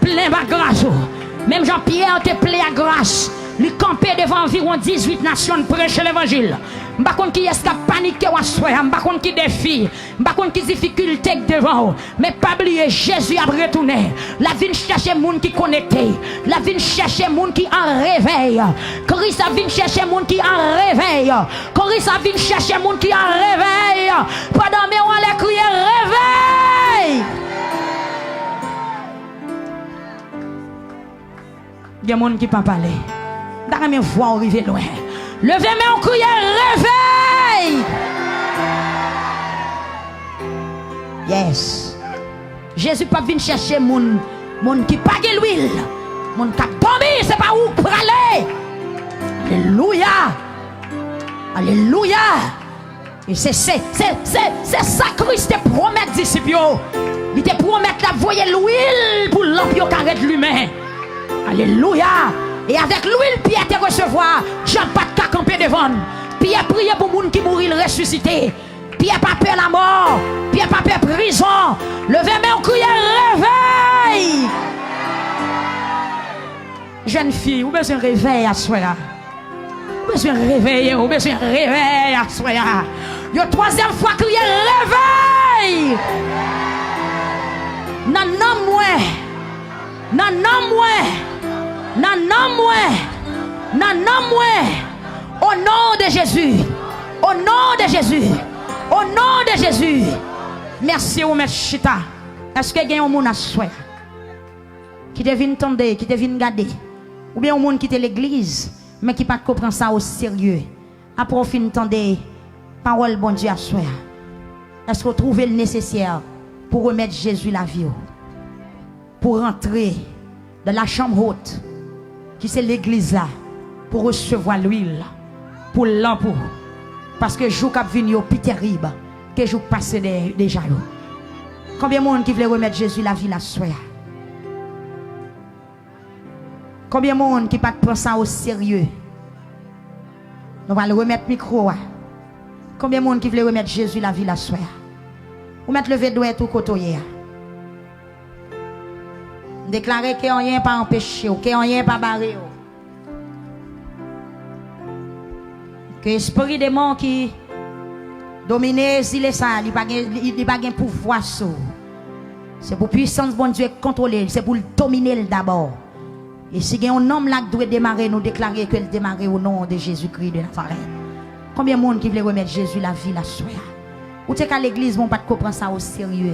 Plen m ak gras ou. Menm jan Pyè te plen ak gras, li kanpe devan anviwon dizuit nasyon, l preche levanjil. M pa konn kiyès k ap panike w aswè a, m pa konn ki defi, m pa konn ki difikilte k devan w, men pa bliye, Jezi ap retounen. L ap vin chèche moun ki konekte. L ap vin chèche moun ki an revèy. Kris ap vin chèche moun ki an revèy. Kris ap vin chèche moun ki an revèy. Pandan men w anlè, kriye, revèy! Gen moun ki pa pale. M ta renmen vwa w rive lwen. Leve men w, kriye, revèy! Yes. Jezi p ap vin chèche moun, moun ki pa gen lwil, moun k ap dòmi, se pa ou k prale. Alelouya. Alelouya. E se, se, se, se, se sa Kris te pwomèt disip yo. Li te pwomèt l ap voye lwil pou lanp yo ka ret limen. Alelouya! E avèk lwil Pyè te resevwa, dyab pa t ka kanpe devan l. Pyè priye pou moun ki mouri, l resisite. Pyè pa pè lamò. Pyè pa pè prizon. Leve men w, kriye, revèy! Jèn fi, ou bezwen revèy aswè a. Ou bezwen reveye, ou bezwen revèy aswè a. Yon twazyèm fwa, kriye, revèy! Nan nanm mwen, nan nanm mwen, nan nanm mwen, nan nanm mwen, o non de Jezi, o non de Jezi, o non de Jezi. Mèsi, ou mèt chita. Èske gen yon moun aswè a ki te vin tande, ki te vin gade, oubyen yon moun ki te legliz, men ki pa t ko pran sa o serye? Apre w fin tande pawòl Bondye aswè a, èske w twouve l nesesè pou remèt Jezi lavi w? Pou rantre dans la chambre haute, ki se legliz la, pou resevwa lwil pou lanp ou, paske jou k ap vini yo pi terib ke jou k pase de-, deja yo. Konbyen moun ki vle remèt Jezi lavi l aswè a? Konbyen moun ki pa t pran sa o serye? Nou pral remèt mikwo a. Konbyen moun ki vle remèt Jezi lavi l aswè a? Ou mèt leve dwèt ou kote w ye a. M deklare ke anyen pa anpeche w, ke anyen pa bare w. Ke espri demon ki domine zile sa, li pa gen, li, li pa gen pouvwa sou. Se pou pwisans Bondye kontwole l, se pou l domine l dabò. E si gen yon nonm la k dwe demare, nou deklare ke l demare o non de Jezikri de Nazarèt. Konbyen moun ki vle remèt Jezi lavi l aswè a? Ou te ka legliz, men w pa t ko pran sa o serye.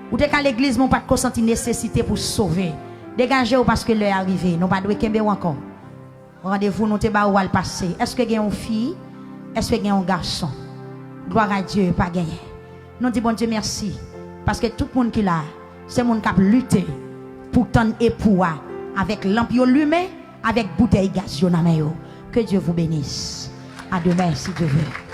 Ou te ka legliz, men w pa t ko santi nesesite pou sove. Degaje w paske lè a rive. Nou pa dwe kenbe w ankò. Randevou nou te ba ou al pase. Èske gen yon fi? Èske gen yon gason? Glwa a Dye, pa genyen. Nou di Bondye mèsi. Paske tout moun ki la, se moun k ap lite pou tann epou a avèk lanp yo limen, avèk boutèy gaz yo nan men yo. Que Dieu vous bénisse. À demain, si Dieu veut.